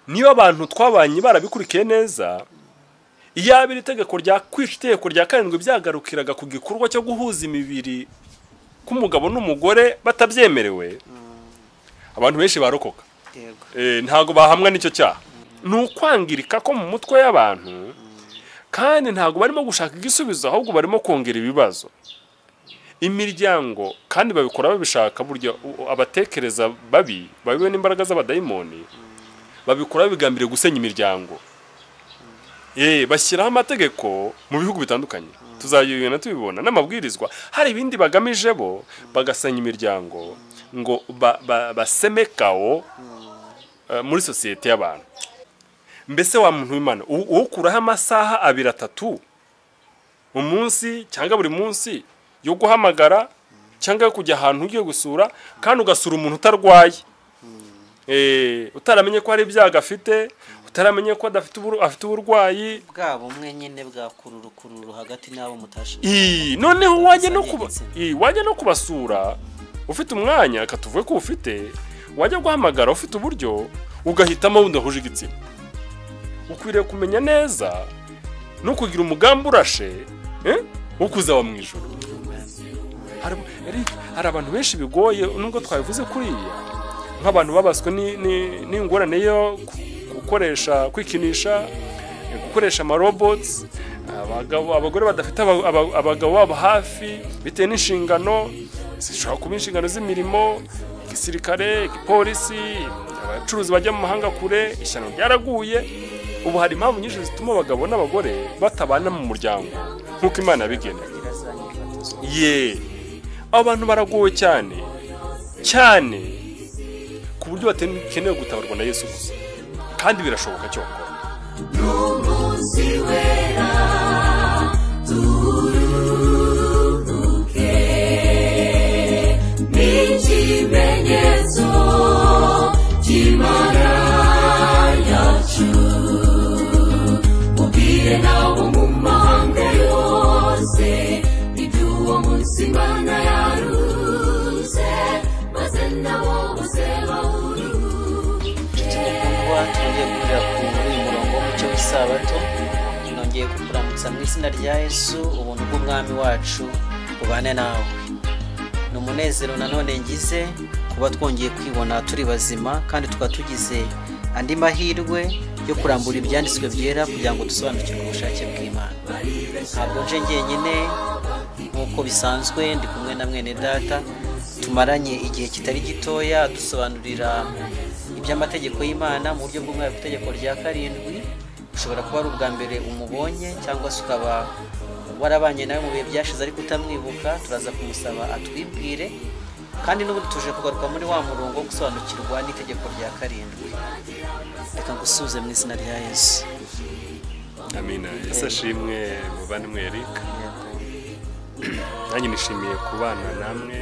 Niba abantu twabanye barabikurikiye neza, iyaba iri tegeko rya kwica itegeko rya karindwi byagarukiraga ku gikorwa cyo guhuza imibiri k'umugabo n'umugore batabyemerewe, abantu benshi barokoka. Ntago bahamwa n'icyo cyaha. Ni ukwangirika ko mu mutwe y'abantu, kandi ntago barimo gushaka igisubizo, ahubwo barimo kongera ibibazo. Imiryango kandi babikora babishaka, burya abatekereza babi babiwe n'imbaraga z'abadayimoni babikora bigambiriye gusenya imiryango. Bashyiraho amategeko mu bihugu bitandukanye, tuzayibona tubibona n'amabwirizwa. Hari ibindi bagamije bo, bagasenya imiryango ngo basemekawo muri sosiyete y'abantu. Mbese wa muntu w'Imana ukuraho amasaha 2 3 umunsi cyangwa buri munsi yo guhamagara cyangwa yo kujya ahantu ugiye gusura, kandi ugasura umuntu utarwaye, utaramenye ko hari ibyago afite, utaramenye ko adafite afite uburwayi bwabo umwe nyine bwa kururu hagati n'abo mutashe. Noneho wajya no kubasura ufite umwanya, katuvuye ko ufite, wajya guhamagara ufite uburyo, ugahitamo wundi ahuje igitsina. Ukwiriye kumenya neza no kugira umugambi urashe wo kuzaba mu ijuru. Hari abantu benshi bigoye, nubwo twabivuze kuriya, nk'abantu babaswe n'ingorane yo gukoresha kwikinisha, gukoresha ama robots, abagore badafite abagabo babo hafi bitewe n'inshingano zishobora kuba inshingano z'imirimo, igisirikare, igipolisi, abacuruzi bajya mu mahanga kure, ishyano ryaraguye. Ubu hari impamvu nyinshi zituma abagabo n'abagore batabana mu muryango nk'uko Imana yabigeneye. Abantu baragowe cyane cyane ku buryo bakeneye gutabarwa na Yesu gusa, kandi birashoboka cyokora. Twongeye guhurira kuri uyu murongo w'umucyo w'isabato. Nongeye kukuramutsa mu izina rya Yesu, ubuntu bw'umwami wacu bubane nawe. Ni umunezero nanone ngize kuba twongeye kwibona turi bazima, kandi tukaba tugize andi mahirwe yo kurambura ibyanditswe byera kugira ngo dusobanukirwe ubushake bw'Imana. Ntabwo nje njyenyine nk'uko bisanzwe, ndi kumwe na mwene data tumaranye igihe kitari gitoya dusobanurira iby'amategeko y'Imana mu buryo bw'umwihariko itegeko rya karindwi. Ushobora kuba ari ubwa mbere umubonye cyangwa se ukaba warabanye nawe mu bihe byashize ariko utamwibuka. Turaza kumusaba atwibwire, kandi n'ubundi tuje kugaruka muri wa murongo wo gusobanukirwa n'itegeko rya karindwi. Reka ngusubize mu izina rya Yesu. Amina. Yesu ashimwe muvandimwe Eric. Nanjye nishimiye kubana namwe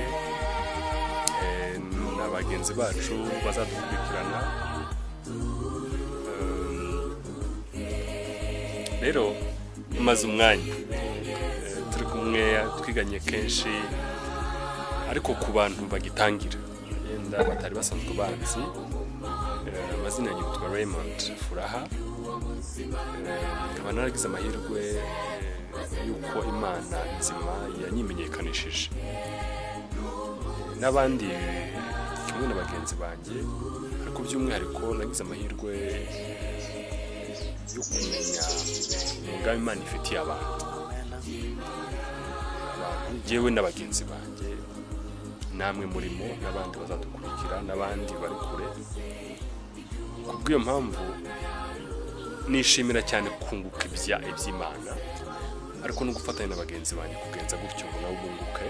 na bagenzi bacu bazadukurikirana. Rero maze umwanya turi kumwe, twiganye kenshi, ariko ku bantu bagitangira yenda batari basanzwe banzi, amazina yanjye yitwa Raymond Furaha. Nkaba naragize amahirwe yuko Imana nzima yanyimenyekanishije n'abandi kimwe na bagenzi banjye, ariko by'umwihariko nagize amahirwe yo kumenya umugambi Imana ifitiye abantu, jewe na bagenzi banjye, namwe murimo n'abandi bazadukurikira n'abandi bari kure. Kubw'iyo mpamvu nishimira cyane kunguka iby'Imana, ariko no gufatanya na bagenzi banjye kugenza gutyo ngo nabo bunguke.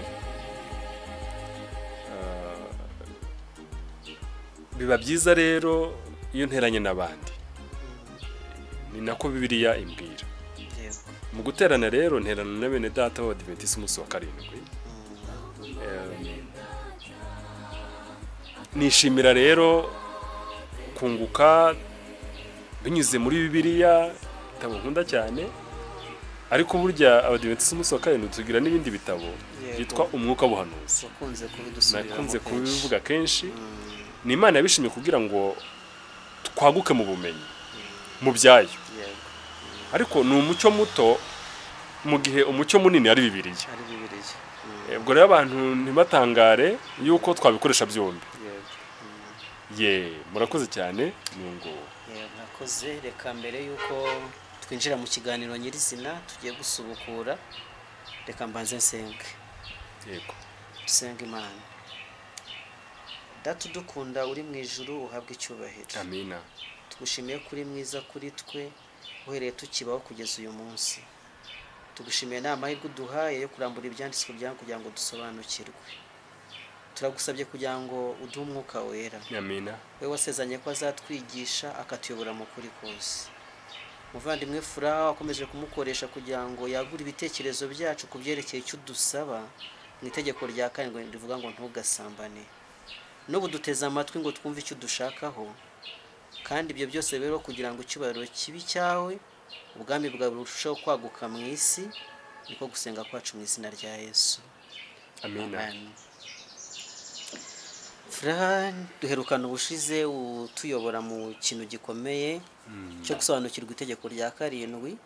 Biba byiza rero iyo nteranye n'abandi, ni nako Bibiliya imbwira. Mu guterana rero nterana na bene data b'Abadiventisi umunsi wa karindwi. Nishimira rero kunguka binyuze muri Bibiliya, igitabo nkunda cyane, ariko burya Abadiventisi umunsi wa karindwi tugira n'ibindi bitabo byitwa Umwuka w'Ubuhanuzi. Nakunze kubivuga kenshi. Ni Imana yabishimye kugira ngo twaguke mu bumenyi mu byayo. Ariko ni umucyo muto mu gihe umucyo munini ari Bibiliya. Ubwo rero abantu ntibatangare yuko twabikoresha byombi. Ye, murakoze cyane nungo. Murakoze. Reka mbere yuko twinjira mu kiganiro nyirizina tugiye gusubukura, reka mbanze nsenge. Yego. Dusenga Imana. Data udukunda uri mu ijuru, uhabwe icyubahiro. Amina. Tugushimiye kuri mwiza kuri twe uhereye tukibaho kugeza uyu munsi. Tugushimiye n'amahirwe uduhaye yo kurambura ibyanditswe byawe kugira ngo dusobanukirwe. Turagusabye kugira ngo uduhe umwuka wera. Amina. We wasezanye ko azatwigisha akatuyobora mu kuri kose. Muvandimwe Furaha wakomeje kumukoresha kugira ngo yagure ibitekerezo byacu ku byerekeye icyo dusaba mu itegeko rya karindwi rivuga ngo ntugasambane. N'ubu duteze amatwi ngo twumve icyo dushakaho, kandi ibyo byose rero kugira ngo icyubahiro kibi cyawe, ubwami bwawe burusheho kwaguka mu isi, niko gusenga kwacu mu izina rya Yesu. Amina. Furaha, duherukana ubushize utuyobora mu kintu gikomeye cyo gusobanukirwa itegeko rya karindwi,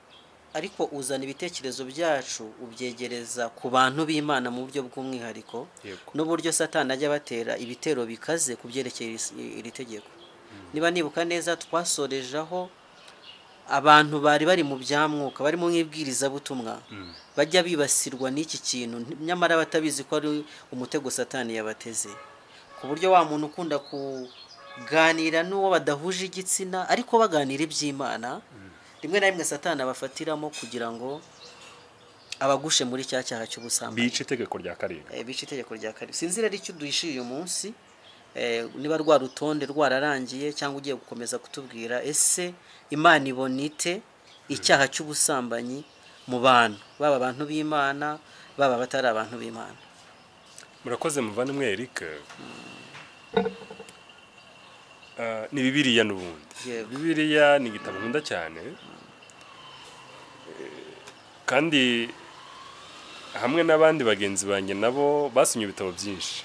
ariko uzana ibitekerezo byacu ubyegereza ku bantu b'Imana mu buryo bw'umwihariko, n'uburyo Satani ajya batera ibitero bikaze ku byerekeye iri tegeko. Niba nibuka neza, twasoreje aho abantu bari bari mu byamwuka, bari mu ibwirizabutumwa, bajya bibasirwa n'iki kintu nyamara batabizi ko ari umutego Satani yabateze, ku buryo wa muntu ukunda kuganira n'uwo badahuje igitsina ariko baganira iby'Imana, rimwe na rimwe Satani abafatiramo kugira ngo abagushe muri cya cyaha cy'ubusambanyi, bice itegeko rya karindwi. Bice itegeko rya karindwi. Sinzi rero icyo duhishiye uyu munsi, niba rwa rutonde rwararangiye cyangwa ugiye gukomeza kutubwira ese Imana ibona ite icyaha cy'ubusambanyi mu bantu, baba abantu b'Imana, baba batari abantu b'Imana. Murakoze muvandimwe Eric. Ni Bibiliya n'ubundi. Bibiliya ni igitabo nkunda cyane, kandi hamwe n'abandi bagenzi banjye nabo basomye ibitabo byinshi,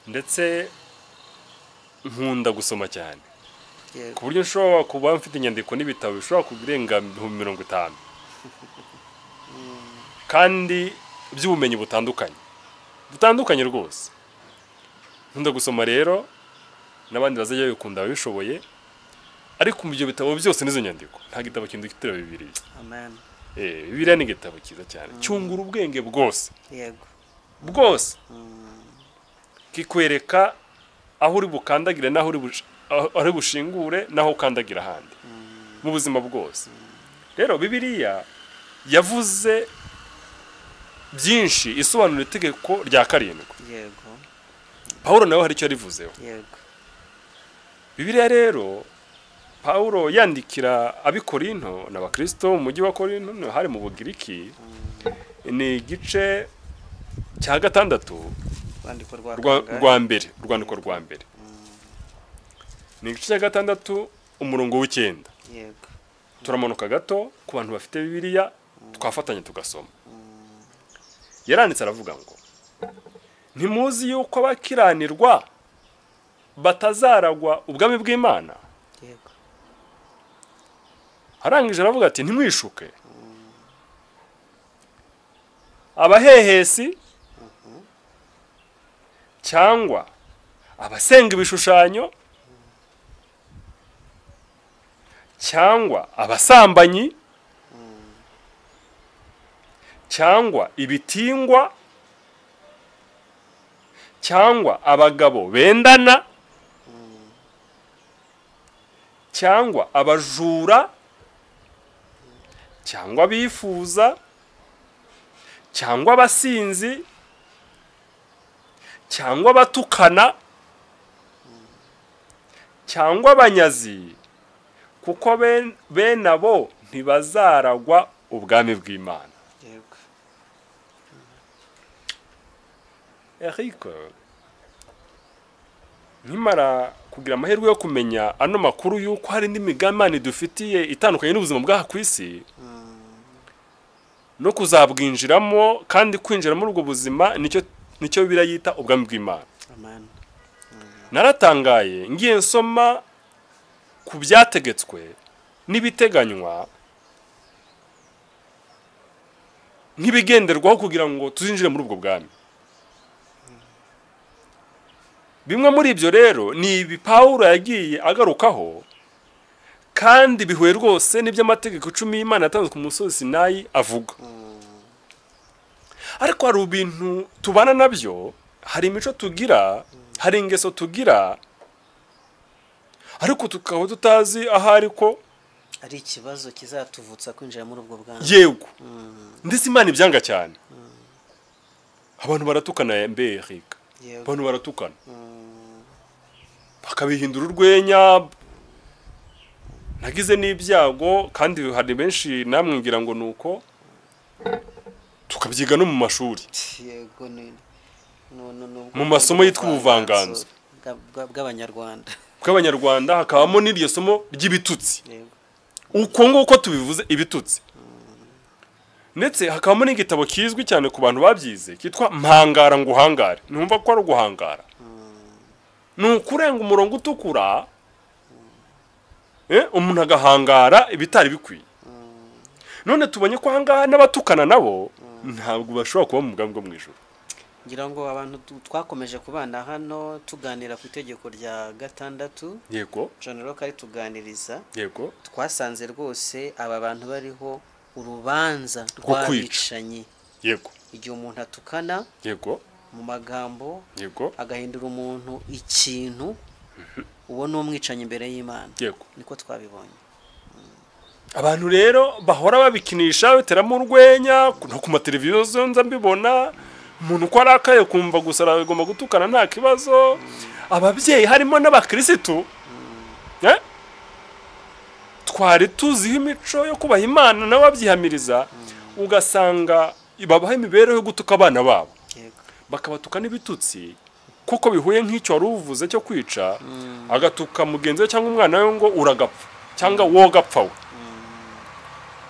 ndetse nkunda gusoma cyane ku buryo nshobora kuba mfite inyandiko n'ibitabo bishobora kurenga 50,000 kandi by'ubumenyi butandukanye rwose. Nkunda gusoma rero, n'abandi bazajya babikunda babishoboye, ariko mu byo bitabo byose n'izo nyandiko nta gitabo kindi kitira Bibiliya. Amen. Bibiliya ni igitabo cyiza cyane, cyungura ubwenge bwose. Yego. Bwose. Kikwereka aho uri bukandagire naho uri bushingure naho ukandagira ahandi mu buzima bwose. Rero Bibiliya yavuze byinshi isobanura itegeko rya karindwi. Yego. Paulo nawe hari icyo yarivuzeho. Yego. Bibiliya rero Paulo yandikira ab'Ikorinto n'abakristo mu mujyi wa Korinto hari mu Bugiriki, ni igice cya 6 rwa mbere, urwandiko rwa mbere. Ni igice cya 6 umurongo w'9. Yego. Turamanuka gato ku bantu bafite Bibiliya twafatanya tugasoma. Yaranditse aravuga ngo ntimuzi yuko abakiranirwa batazaragwa ubwami bw'Imana. Yego. Arangije aravuga ati ntimwishuke, abahehesi cyangwa abasenga ibishushanyo cyangwa abasambanyi cyangwa ibitingwa cyangwa abagabo bendana cyangwa abajura cyangwa bifuza cyangwa abasinzi cyangwa abatukana cyangwa abanyazi, kuko bene abo ntibazaragwa ubwami bw'Imana. Yego. Eric, nkimara kugira amahirwe yo kumenya ano makuru yuko hari indi migambi dufitiye itandukanye n'ubuzima bw'aha ku isi, no kuzabwinjiramo, kandi kwinjira muri ubwo buzima nicyo Bibiliya yita ubwami bw'Imana. Amen. Naratangaye ngiye nsoma ku byategetswe n'ibiteganywa nk'ibigenderwaho kugira ngo tuzinjire muri ubwo bwami. Bimwe muri ibyo rero ni ibi Pawulo yagiye agarukaho, kandi bihuye rwose n'iby'amategeko 10 y'Imana yatanzwe ku musozi Sinayi avuga. Ariko hari ibintu tubana nabyo, hari imico tugira, hari ingeso tugira, ariko tukaba tutazi ahari ko ari ikibazo kizatuvutsa kwinjira muri ubwo bwami. Yego. Ndetse Imana ibyanga cyane. Abantu baratukana mbereka. Abantu baratukana. Bakabihindura urwenya. Nagize n'ibyago, kandi hari benshi namwe ngira ngo nuko tukabyiga no mu mashuri. Yego, ni no mu masomo yitwa ubuvanganzo bw'Abanyarwanda. Bw'Abanyarwanda hakabamo n'iryo somo ry'ibitutsi. Uko nguko tubivuze ibitutsi. Ndetse hakabamo n'igitabo kizwi cyane ku bantu babyize kitwa Mpangara nguhangare. Ntumva ko ari uguhangara. Ni ukurenga umurongo utukura, umuntu agahangara ibitari bikwiye. None tubonye ko ahangaha n'abatukana nabo ntabwo bashobora kuba mu bwami bwo mu ijuru. Ngira ngo abantu twakomeje kubana hano tuganira ku itegeko rya 6. Yego. John Rock ari tuganiriza. Yego. Twasanze rwose aba bantu bariho urubanza rw'abicanyi. Yego. Igihe umuntu atukana, yego, mu magambo, yego, agahindura umuntu ikintu, uwo ni umwicanyi imbere y'Imana. Yego. Niko twabibonye. Abantu rero bahora babikinisha bateramo urwenya no ku mateleviziyo nza mbibona, umuntu uko arakaye kumva gusa aragomba gutukana nta kibazo. Ababyeyi harimo n'abakirisitu, twari tuziho imico yo kubaha Imana nabo babyihamiriza, ugasanga babaha imibereho yo gutuka abana babo, bakabatuka n'ibitutsi kuko bihuye nk'icyo wari uvuze cyo kwica, agatuka mugenzi we cyangwa umwana we ngo uragapfa cyangwa wogapfa we.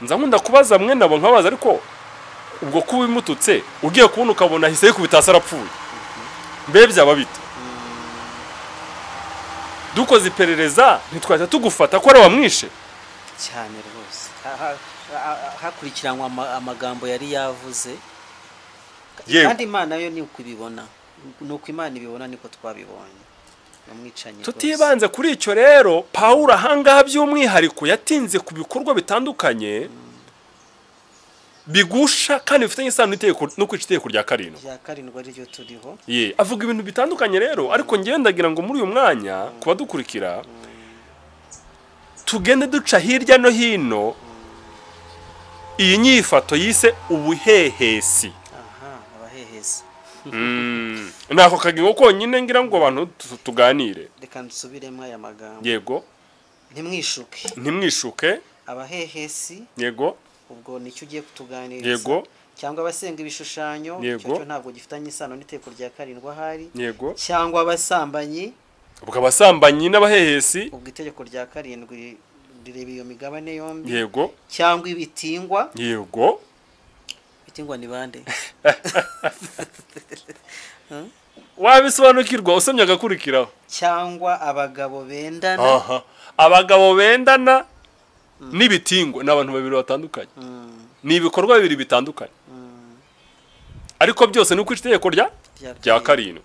Nza nkunda kubaza mwe nabo nkabaza, ariko ubwo kuba imututse ugiye kubona ukabona ahise yikubita hasi arapfuye, mbe byaba bite? Dukoze iperereza ntitwahita tugufata ko ari wamwishe cyane rwose. Hakurikiranwa amagambo yari yavuze, kandi Imana yo ni uko ibibona, nuko Imana ibibona niko twabibonye. Tutibanze kuri icyo rero, Pawulo ahangaha by'umwihariko yatinze ku bikorwa bitandukanye bigusha kandi bifitanye isano n'itegeko no kwica itegeko rya 7. Rya 7 ari ryo turiho. Ye, avuga ibintu bitandukanye rero, ariko ngiye ndagira ngo muri uyu mwanya kubadukurikira tugende duca hirya no hino iyi nyifato yise ubuhehesi. Aha, abahehesi. Nako kagingo konyine ngira ngo abantu tuganire. Reka nsubiremo aya magambo. Yego. Ntimwishuke. Ntimwishuke. Abahehesi. Yego. Ubwo nicyo ugiye kutuganiriza. Yego. Cyangwa abasenga ibishushanyo, cyo ntabwo gifitanye isano n'iteko rya 7 ahari. Yego. Cyangwa abasambanyi. Ubwo abasambanyi n'abahehesi, ubwo itegeko rya 7 rireba iyo migabane yombi. Yego. Cyangwa ibitingwa. Yego. Ibitingwa ni bande? Wabisobanukirwa usomye agakurikiraho. Cyangwa abagabo bendana. Aha. Abagabo bendana n'ibitingwa ni abantu babiri batandukanye. Ni ibikorwa bibiri bitandukanye. Ariko byose ni uko itegeko rya 7.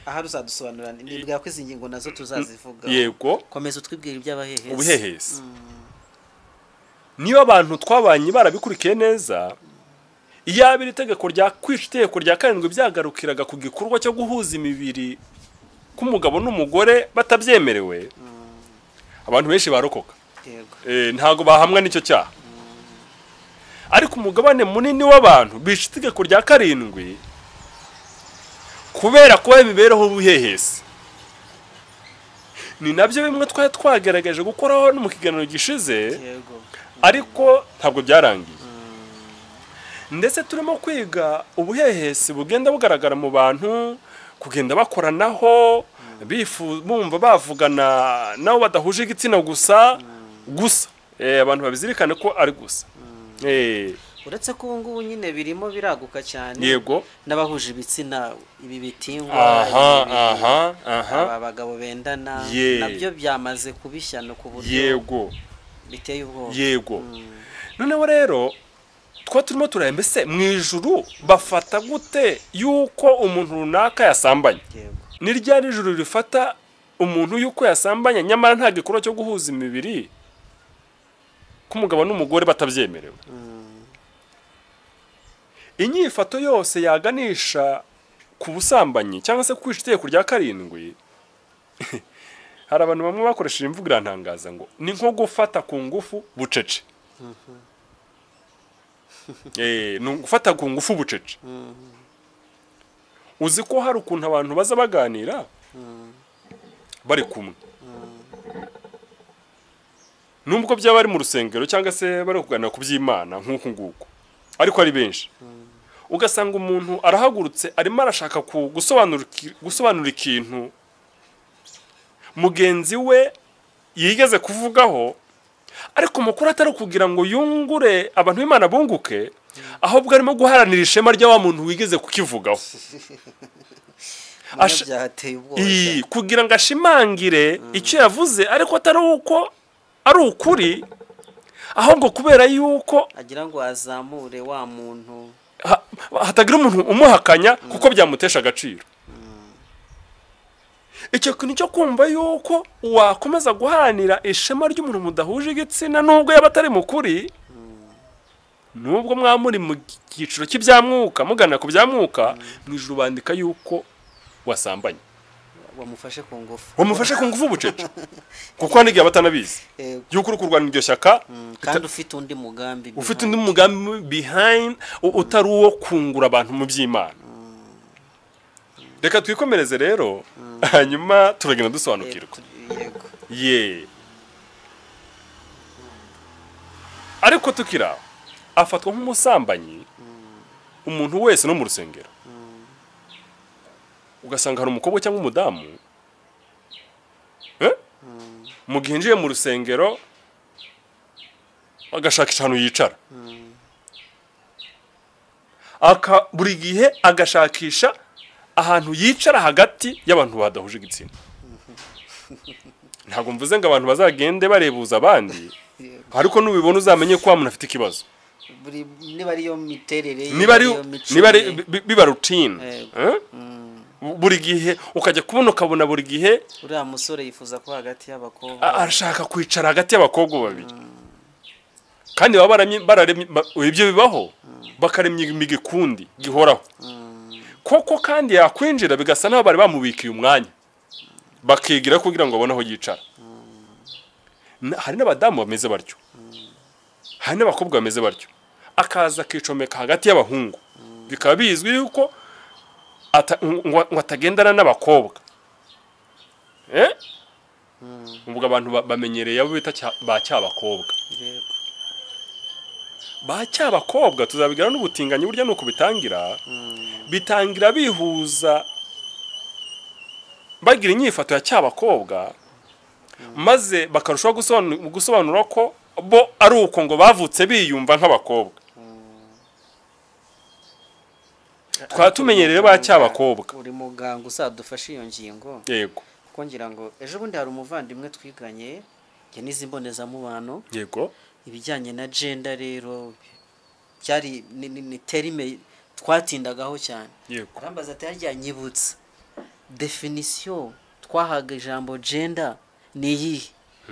Aha ruzadusobanura nibwa ko izi ngingo nazo tuzazivuga. Yego. Komeza utwibwira iby'abahehesi. Ubuhehesi. Niba abantu twabanye barabikurikiye neza, iyaba iri tegeko rya kwica itegeko rya 7 byagarukiraga ku gikorwa cyo guhuza imibiri k'umugabo n'umugore batabyemerewe, abantu benshi barokoka. Ntago bahamwa n'icyo cyaha. Ariko umugabane munini w'abantu bica itegeko rya 7 kubera kuba imibereho ubuhehesi. Ni nabyo bimwe twari twagaragaje gukoraho no mu kiganiro gishize, ariko ntabwo byarangiye. Ndetse turimo kwiga ubuhehesi bugenda bugaragara mu bantu, kugenda bakoranaho, bumva bavugana nabo badahuje igitsina gusa gusa. Abantu babizirikane ko ari gusa. Uretse ko ubu ngubu nyine birimo biraguka cyane. Yego. N'abahuje ibitsina, ibi bitingwa, aha aha aba bagabo bendana, nabyo byamaze kubishyano ku buryo biteye ubwoba. Yego. Noneho rero twa turimo tureba, mbese mu ijuru bafata gute yuko umuntu runaka yasambanye? Ni ryari ijuru rifata umuntu yuko yasambanye nyamara nta gikorwa cyo guhuza imibiri k'umugabo n'umugore batabyemerewe? Inyifato yose yaganisha ku busambanyi cyangwa se kwica itegeko rya karindwi, hari abantu bamwe bakoresheje imvugo irantangaza ngo ni nko gufata ku ngufu bucece. Ni gufata ku ngufu bucece. Uzi ko hari ukuntu abantu baza baganira bari kumwe, nubwo byaba bari mu rusengero cyangwa se bari kuganira ku by'Imana nk'uku nguku, ariko ari benshi, ugasanga umuntu arahagurutse arimo arashaka gusobanura ikintu mugenzi we yigeze kuvugaho, ariko mukuru atari kugira ngo yungure abantu b'Imana bunguke, ahubwo arimo guharanira ishema rya wa muntu wigeze kukivugaho kugira ngo ashimangire icyo yavuze, ariko atari uko ari ukuri, ahubwo kubera yuko agira ngo azamure wa muntu, hatagira umuntu umuhakanya kuko byamutesha agaciro. Icyo kintu cyo kumva yuko wakomeza guharanira ishema ry'umuntu mudahuje igitsina nubwo yaba atari mukuri, nubwo mwamuri mu cyiciro cy'ibyamwuka mugana ku byamwuka, mu ijuru bandika yuko wasambanye, wamufashe ku ngufu, wamufashe ku ngufu bucece, kuko hari igihe batanabizi yuko uri kurwana iryo shyaka kandi ufite undi mugambi, ufite undi mugambi behind utari uwo kungura abantu mu by'Imana. Reka twikomereze rero, hanyuma turagenda dusobanukirwa. Ye. Ariko tukira afatwa nk'umusambanyi umuntu wese no mu rusengero. Ugasanga hari umukobwa cyangwa umudamu mu gihe yinjiye mu rusengero agashakisha ahantu yicara, buri gihe agashakisha ahantu yicara hagati y'abantu badahuje igitsina. Ntabwo mvuze ngo abantu bazagende barebuza abandi, ariko nubibona uzamenye ko wa muntu afite ikibazo. Niba ariyo miterere, niba biba routine, buri gihe ukajya kubona ukabona buri gihe uriya musore yifuza ko hagati y'abakobwa, arashaka kwicara hagati y'abakobwa babiri, kandi baba bararemye ibyo bibaho, bakaremye imigikundi gihoraho koko, kandi yakwinjira bigasa naho bari bamubikiye umwanya, bakigira kugira ngo babone aho yicara. Hari n'abadamu bameze batyo, hari n'abakobwa bameze batyo, akaza akicomeka hagati y'abahungu, bikaba bizwi yuko ngo atagendana n'abakobwa. Ubwo abantu bamenyereye abo bita ba cyabakobwa. Ba cyabakobwa tuzabigira n'ubutinganyi burya nuko bitangira, bitangira bihuza bagira inyifato ya cyabakobwa, maze bakarushaho gusobanura ko bo ari uko ngo bavutse biyumva nk'abakobwa. Twatumenyereye ba cyabakobwa. Uri muganga uzadufasha iyo ngingo. Yego. Kuko ngira ngo ejo bundi hari umuvandimwe twiganye yanize imbonezamubano. Yego. Ibijyanye na gender rero byari ni terime twatindagaho cyane. Yego. Arambaza ati harya nyibutsa definition twahaga ijambo gender ni iyihe?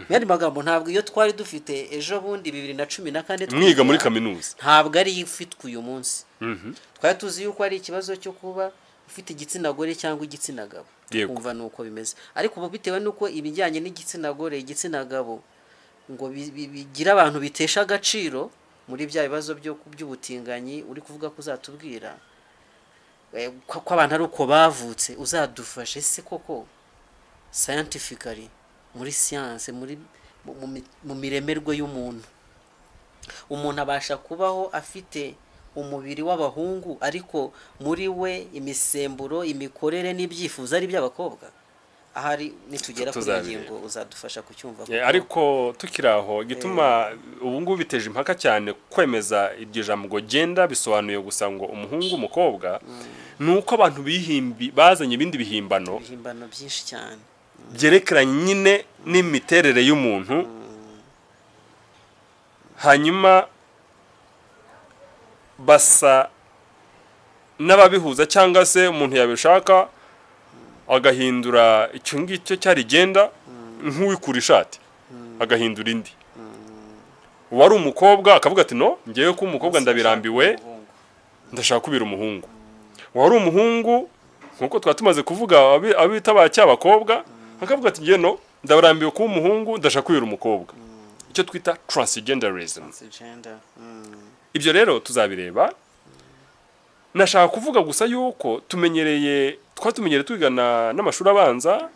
Yandi magambo ntabwo iyo twari dufite ejo bundi 2014 mwiga muri kaminuza ntabwo ari ifitwe uyu munsi. Twari tuzi yuko ari ikibazo cyo kuba ufite igitsina gore cyangwa igitsina gabo, kumva nuko bimeze, ariko ubu bitewe nuko ibijyanye n'igitsina gore igitsina gabo ngo bigira abantu bitesha agaciro muri bya bibazo byo by'ubutinganyi uri kuvuga ko uzatubwira ko abantu ari uko bavutse, uzadufashe se koko scientifically muri science, muri mu miremerwe y'umuntu, umuntu abasha kubaho afite umubiri w'abahungu ariko muri we imisemburo, imikorere n'ibyifuzo ari by'abakobwa? Ahari nitugera kuri iyo ngingo uzadufasha kucyumva. Ariko tukiri aho, gituma ubu ngubu biteje impaka cyane kwemeza iryo jambo ngo gender bisobanuye gusa ngo umuhungu umukobwa, ni uko abantu bihimbi bazanye ibindi bihimbano byinshi cyane byerekeranye nyine n'imiterere y'umuntu, hanyuma basa n'ababihuza cyangwa se umuntu yabishaka agahindura icyo ngicyo cyari gender nk'uwikura ishati agahindura indi. Uwari umukobwa akavuga ati no, ngewe ko umukobwa ndabirambiwe, ndashaka kubira umuhungu. Uwari umuhungu nkuko twa tumaze kuvuga abita ba cyabakobwa akavuga ati ngewe no, ndabirambiwe kuba umuhungu, ndashaka kubira umukobwa. Icyo twita transgenderism. Ibyo rero tuzabireba. Nashaka kuvuga gusa yuko tumenyereye twatumenyereye twigana n'amashuri abanza,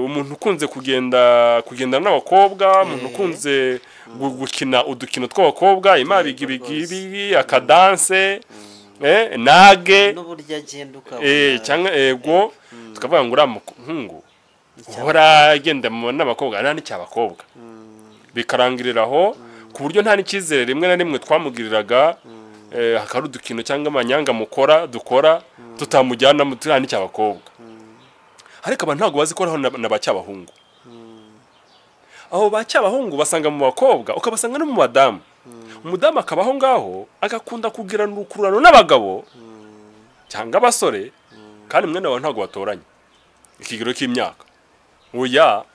umuntu ukunze kugendana n'abakobwa, umuntu ukunze gukina udukino tw'abakobwa, imabigibigi, akadanse, nage n'uburyo agenda ukabona cyangwa ego, tukavuga ngo uriya muhungu uhora agenda n'abakobwa nta n'icyabakobwa, bikarangirira aho ku buryo nta n'icyizere rimwe na rimwe twamugiriraga. Hakari udukino cyangwa amanyanga mukora dukora tutamujyana mu turi n'icyabakobwa. Ariko abantu ntabwo bazi ko aho na bacyabahungu. Aho bacyabahungu basanga mu bakobwa, ukabasanga no mu badamu. Umudamu akabaho ngaho agakunda kugirana urukururano n'abagabo cyangwa abasore, kandi mwene wawe ntabwo batoranye ikigero cy'imyaka. Oya,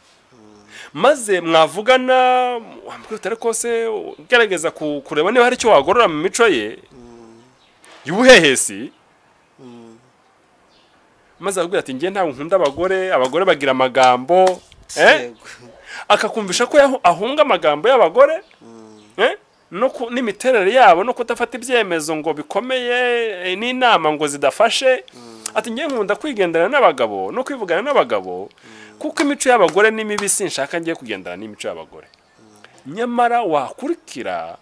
maze mwavugana wambwira kose ugerageza kureba niba hari icyo wagorora mu mico ye y'ubuhehesi, maze akubwira ati ngiye ntabwo nkunda abagore, abagore bagira amagambo, akakumvisha ko ahunga amagambo y'abagore, no n'imiterere yabo no kudafata ibyemezo ngo bikomeye n'inama ngo zidafashe. Ati ngiye nkunda kwigendana n'abagabo no kwivugana n'abagabo, kuko imico y'abagore ni mibi, sinshaka ngiye kugendana n'imico y'abagore. Nyamara wakurikira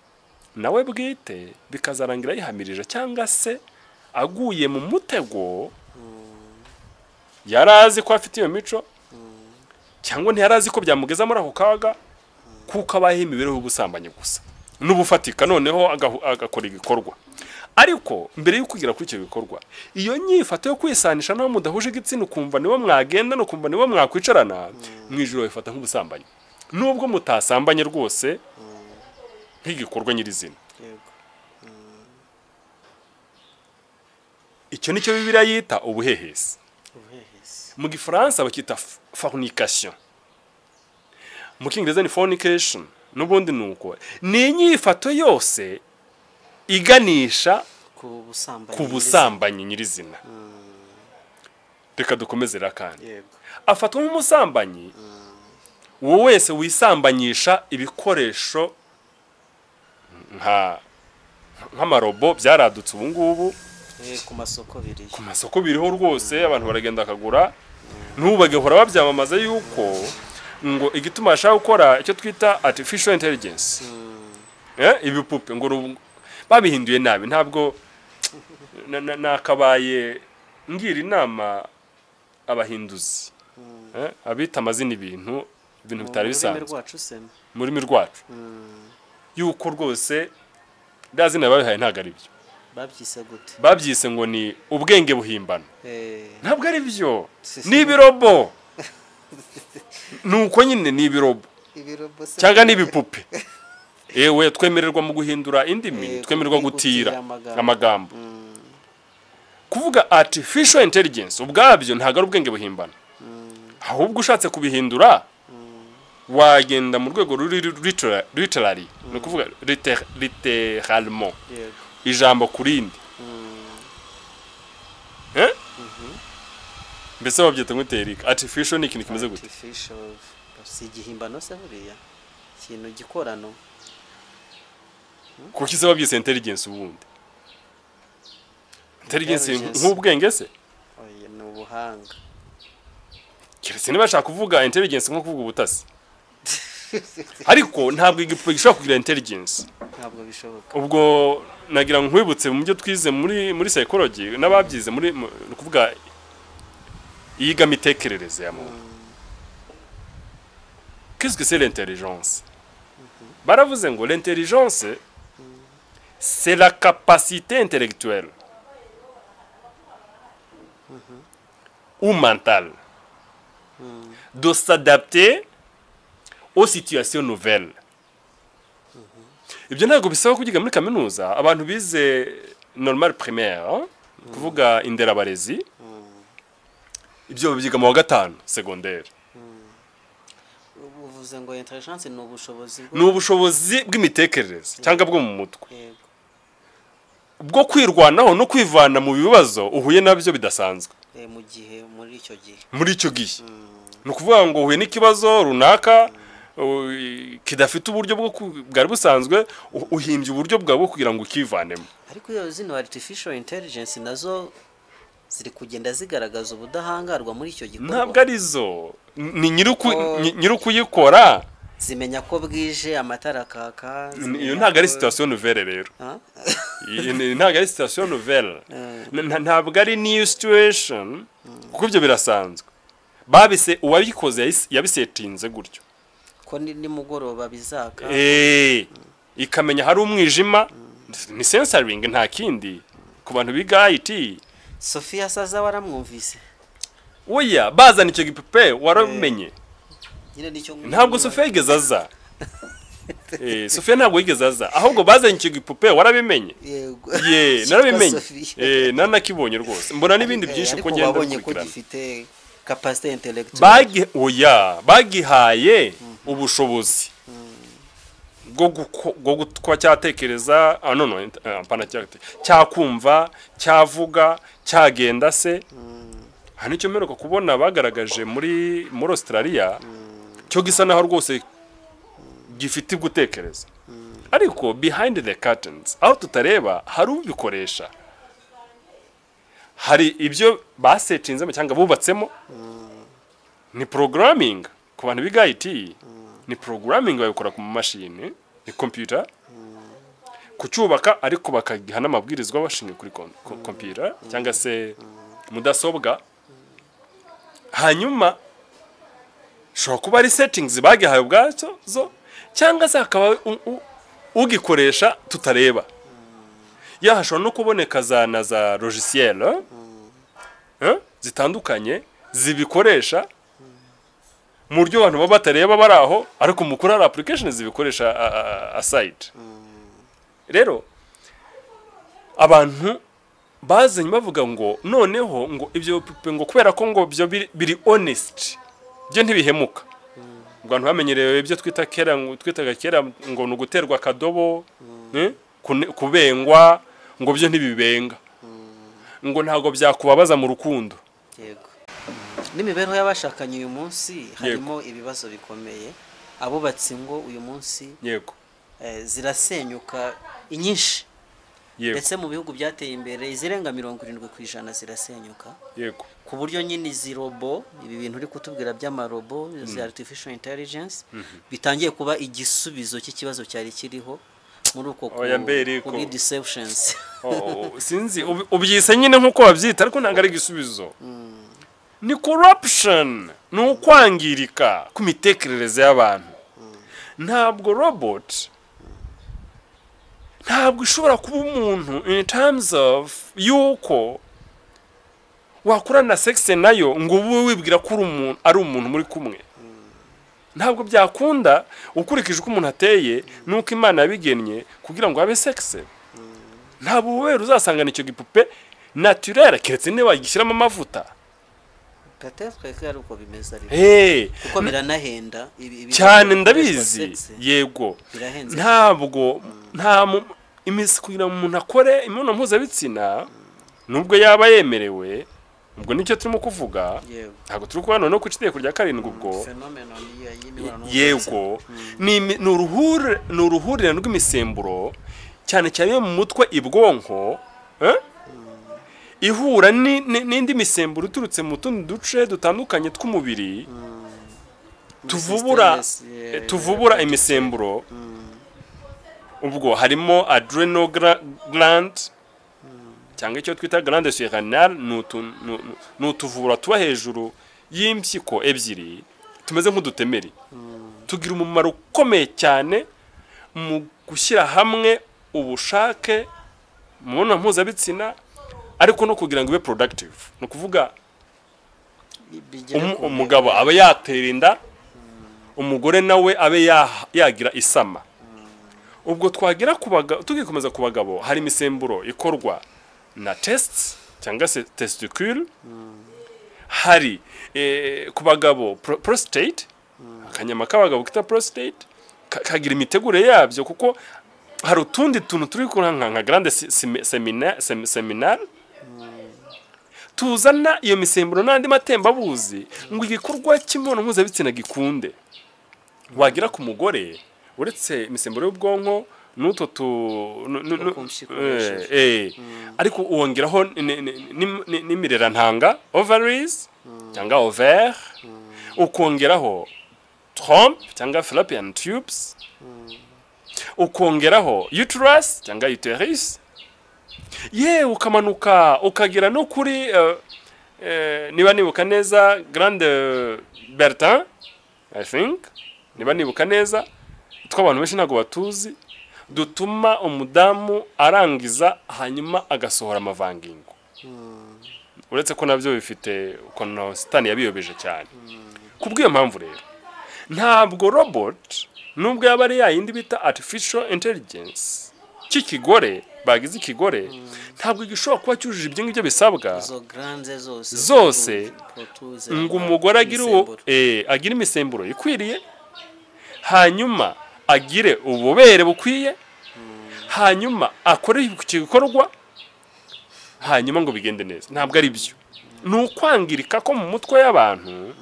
nawe bwite bikazarangira yihamirije cyangwa se aguye mu mutego. Yarazi ko afite iyo mico cyangwa ntiyarazi ko byamugeza muri ako kaga, kuko abaye imibereho y'ubusambanyi gusa n'ubufatika, noneho agakora igikorwa. Ariko mbere yo kugira kuri icyo bikorwa, iyo nyifato yo kwisanisha naho mudahuje igitsina, ukumva nibo mwagenda no kumva nibo mwakwicarana, mu ijoro bifata nk'ubusambanyi, nubwo mutasambanye rwose nk'igikorwa nyirizina. Icyo nicyo Bibiliya yita ubuhehesi. Mu Gifaransa bakita fornication, mu Cyongereza ni fornication. N'ubundi nuko ni inyifato yose iganisha ku busambanyi nyirizina. Reka dukomeze kandi. Afatwa nk'umusambanyi uwo wese wisambanyisha ibikoresho nk'amarobo byaradutse ubu ngubu ku masoko biriho, ku masoko biriho rwose, abantu baragenda akagura. N'ubu bagahora babyamamaza yuko ngo igituma ashaka gukora icyo twita artificial intelligence, ibipupe ngo babihinduye nabi. Ntabwo nakabaye ngira inama abahinduzi abita amazina ibintu bitari bisanzwe mu rurimi rwacu, yuko rwose ndazina babihaye ntabwo ari byo. Babyise gute? Babyise ngo ni ubwenge buhimbano. Ntabwo ari byo, ni ibirobo. Nuko nyine ni ibirobo cyangwa ni ibipupe. Ewe twemererwa mu guhindura indimi, twemererwa gutira amagambo. Kuvuga artificial intelligence ubwabyo ntabwo ari ubwenge buhimbano, ahubwo ushatse kubihindura wagenda mu rwego ruri literally, ni ukuvuga littéralement, ijambo kurindi. Mbese babyita ngo Eric, artificial ni ikintu kimeze gute? Artificial si igihimbano se buriya, ikintu gikorano. Kuki se babyise intelligence ubundi? Intelligence nk'ubwenge se? Oya, ni ubuhanga. Keretse niba bashaka kuvuga intelligence nko kuvuga ubutasi. Ariko ntabwo igipupe gishobora kugira intelligence. Ntabwo bishoboka. Ubwo nagira nkwibutse mu byo twize muri psychology n'ababyize muri kuvuga Iyigamitekerereze ya muntu. Qu'est-ce que c'est l'intelligence? Baravuze ngo l'intelligence, c'est la capacité intellectuelle ou mentale de s'adapter aux situations nouvelles. Ibyo ntabwo bisaba kubyiga muri kaminuza. Abantu bize normal primaire, hein? Kuvuga inderabarezi, ibyo babyiga mu wa gatanu secondaire. Uvuze ngo intelligence ni ubushobozi Ni ubushobozi bw'imitekerereze cyangwa bwo mu mutwe bwo kwirwanaho no kwivana mu bibazo uhuye nabyo bidasanzwe. Mu gihe muri icyo gihe, muri icyo gihe ni ukuvuga ngo uhuye n'ikibazo runaka kidafite uburyo bwo bwari busanzwe, uhimbye uburyo bwawe bwo kugira ngo ukivanemo. Ariko iyo zino artificial intelligence nazo ziri kugenda zigaragaza ubudahangarwa muri icyo gikorwa. Ntabwo arizo, ni nyir'ukuyikora. Zimenya ko bwije, amatara akaka. Iyo ntabwo ari situation nouvelle rero. Ntabwo ari situation nouvelle, ntabwo ari new situation, kuko ibyo birasanzwe. Babise uwabikoze yabisetinze gutyo ko nimugoroba bizaka, ikamenya hari umwijima. Ni sensoring, nta kindi ku bantu biga IT. Sophia Saza waramwumvise? Oya, bazana icyo gipupe waramenye. Ntabwo Sophia yigeze aza. Sophia ntabwo yigeze aza, ahubwo bazanye icyo gipupe warabimenye. Yego. Ye, narabimenye. Nanakibonye rwose. Mbona n'ibindi byinshi uko ngenda nkurikirana. Ariko ko gifite capacité intellectuelle. Oya, bagihaye ubushobozi bwo kuba cyatekereza, no no, apana cyakumva, cyavuga, cyagenda se. Hano icyo mperuka kubona bagaragaje muri Australia, cyo gisa naho rwose gifite gutekereza. Ariko behind the curtains, aho tutareba, hari ubikoresha, hari ibyo basetinzemo cyangwa bubatsemo. Ni programming ku bantu biga IT, ni programming babikora ku mashini, ni computer kucyubaka, ariko bakagiha n'amabwirizwa bashingiye kuri computer cyangwa se mudasobwa. Hanyuma shobora kuba ari settings bagihaye ubwacyo zo, cyangwa se akaba ugikoresha tutareba. Ya hashobora no kuboneka za na za logiciel zitandukanye zibikoresha mu buryo abantu baba batareba bari aho, ariko mukuru hari application zibikoresha aside. Rero abantu bazanye bavuga ngo noneho ngo ibyo bipupe ngo kubera ko ngo byo biri honest, byo ntibihemuka. Abantu bamenyerewe ibyo twita kera, ngo twitaga kera ngo ni uguterwa akadobo, kubengwa, ngo byo ntibibenga, ngo ntabwo byakubabaza mu rukundo. Yego. N'imibereho y'abashakanye uyu munsi harimo ibibazo bikomeye. Abubatsi ngo uyu munsi, yego, zirasenyuka inyinshi. Ndetse mu bihugu byateye imbere izirenga 70% zirasenyuka. Yego. Ku buryo nyine izi robo, ibi bintu uri kutubwira by'amarobo, izi artificial intelligence, bitangiye kuba igisubizo cy'ikibazo cyari kiriho muri uko kuri deceptions. Sinzi ubyise nyine nkuko babyita, ariko ntabwo ari igisubizo. Ni corruption, ni ukwangirika ku mitekerereze y'abantu. Ntabwo robot ntabwo ishobora kuba umuntu in terms of yuko wakorana sex nayo ngo ube wibwira ko ari umuntu muri kumwe. Ntabwo byakunda ukurikije uko umuntu ateye nuko Imana yabigennye kugira ngo abe sex. Ntabwo wera uzasangana icyo gipupe naturel, keretse niba wagishyiramo amavuta. Peut-être que ari uko bimeze, ariko kuko biranahenda cyane, ndabizi. Yego, ntabwo nta imisi kugira ngo umuntu akore imibonano mpuzabitsina nubwo yaba yemerewe, ubwo nicyo turimo kuvuga. Ntabwo turi kubana no ku itegeko rya karindwi ubwo. Yego, ni uruhurirane rw'imisemburo cyane cyane mu mutwe, ibwonko, ihura n'indi misemburo iturutse mu tundi duce dutandukanye tw'umubiri, tuvubura imisemburo. Ubwo harimo adrenal gland cyangwa icyo twita glande surrénale, ni utuvura tuba hejuru y'impyiko ebyiri tumeze nk'udutemeri, tugira umumaro ukomeye cyane mu gushyira hamwe ubushake mu mibonano mpuzabitsina, ariko no kugira ngo ibe productive, ni ukuvuga Bigere ku umugabo ntego. Abe yatera inda, umugore nawe abe yagira isama. Ubwo twagera ku bagabo, tugikomeza ku bagabo, hari imisemburo ikorwa na testes cyangwa se testicule, hari ku bagabo prostate, akanyama k'abagabo kita prostate kagira imitegurire yabyo, kuko hari utundi tuntu turi nka glande séminale tuzana iyo misemburo n'andi matembabuzi ngo igikorwa cy'imibonano mpuzabitsina gikunde. Wagira ku mugore, uretse imisemburo y'ubwonko n'utwo tu Two ku mpyiko hejuru. Ariko wongeraho n'imirerantanga, ovaries cyangwa ovaire, ukongeraho trompe cyangwa fallopian tubes, ukongeraho uterus cyangwa uterus, yewe ukamanuka ukagera no kuri niba nibuka neza, glande Bertin, I think, niba nibuka neza, two abantu benshi ntabwo batuzi, dutuma umudamu arangiza hanyuma agasohora amavangingo, uretse ko nabyo bifite ukuntu Sitani yabiyobeje cyane. Kubw'iyo mpamvu rero, ntabwo robot, nubwo yaba ari yayindi bita artificial intelligence cy'ikigore, bagize ikigore, ntabwo gishobora kuba cyujuje ibyo ngibyo bisabwa Izo glandes zose zose, produce ngo umugore agire uwo imisemburo. Agire imisemburo ikwiriye, hanyuma agire ububobere bukwiye, hanyuma akore icyo gikorwa, hanyuma ngo bigende neza. Ntabwo ari byo, ni ukwangirika ko mu mutwe y'abantu,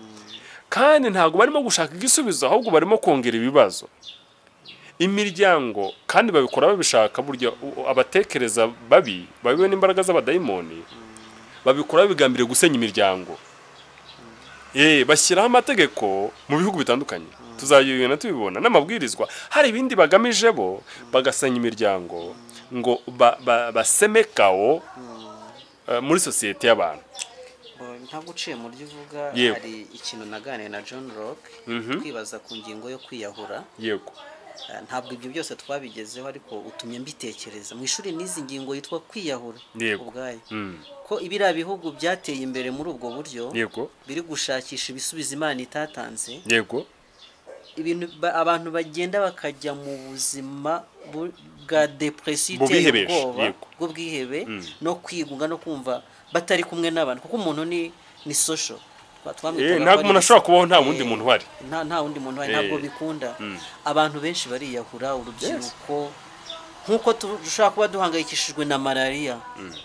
kandi ntabwo barimo gushaka igisubizo, ahubwo barimo kongera ibibazo imiryango, kandi babikora babishaka. Burya abatekereza babi babiwe n'imbaraga z'abadayimoni babikora babigambiriye gusenya imiryango. Bashyiraho amategeko mu bihugu bitandukanye, tuzayibona tubibona n'amabwirizwa, hari ibindi bagamije bo, bagasenya imiryango ngo baseme chaos muri sosiyete y'abantu. Ntabwo uciye mu byo uvuga, hari ikintu naganiye na John Rock, kwibaza ku ngingo yo kwiyahura. Ntabwo ibyo byose twabigezeho, ariko utumye mbitekereza. Mu ishuri n'izi ngingo yitwa kwiyahura ubwayo, ko ibiriya bihugu byateye imbere muri ubwo buryo biri gushakisha ibisubizo Imana itatanze, ibintu abantu bagenda bakajya mu buzima bwa depression iteye Bubihebesha, ubwoba, bw'ubwihebe no kwigunga no kumva batari kumwe n'abantu, kuko umuntu ni social. Twamwitaga ko Ntabwo ari umuntu ashobora kubaho nta wundi muntu uhari. Nta wundi muntu uhari, ntabwo bikunda. Abantu benshi bariyahura, urubyiruko, nk'uko dushobora kuba duhangayikishijwe na malariya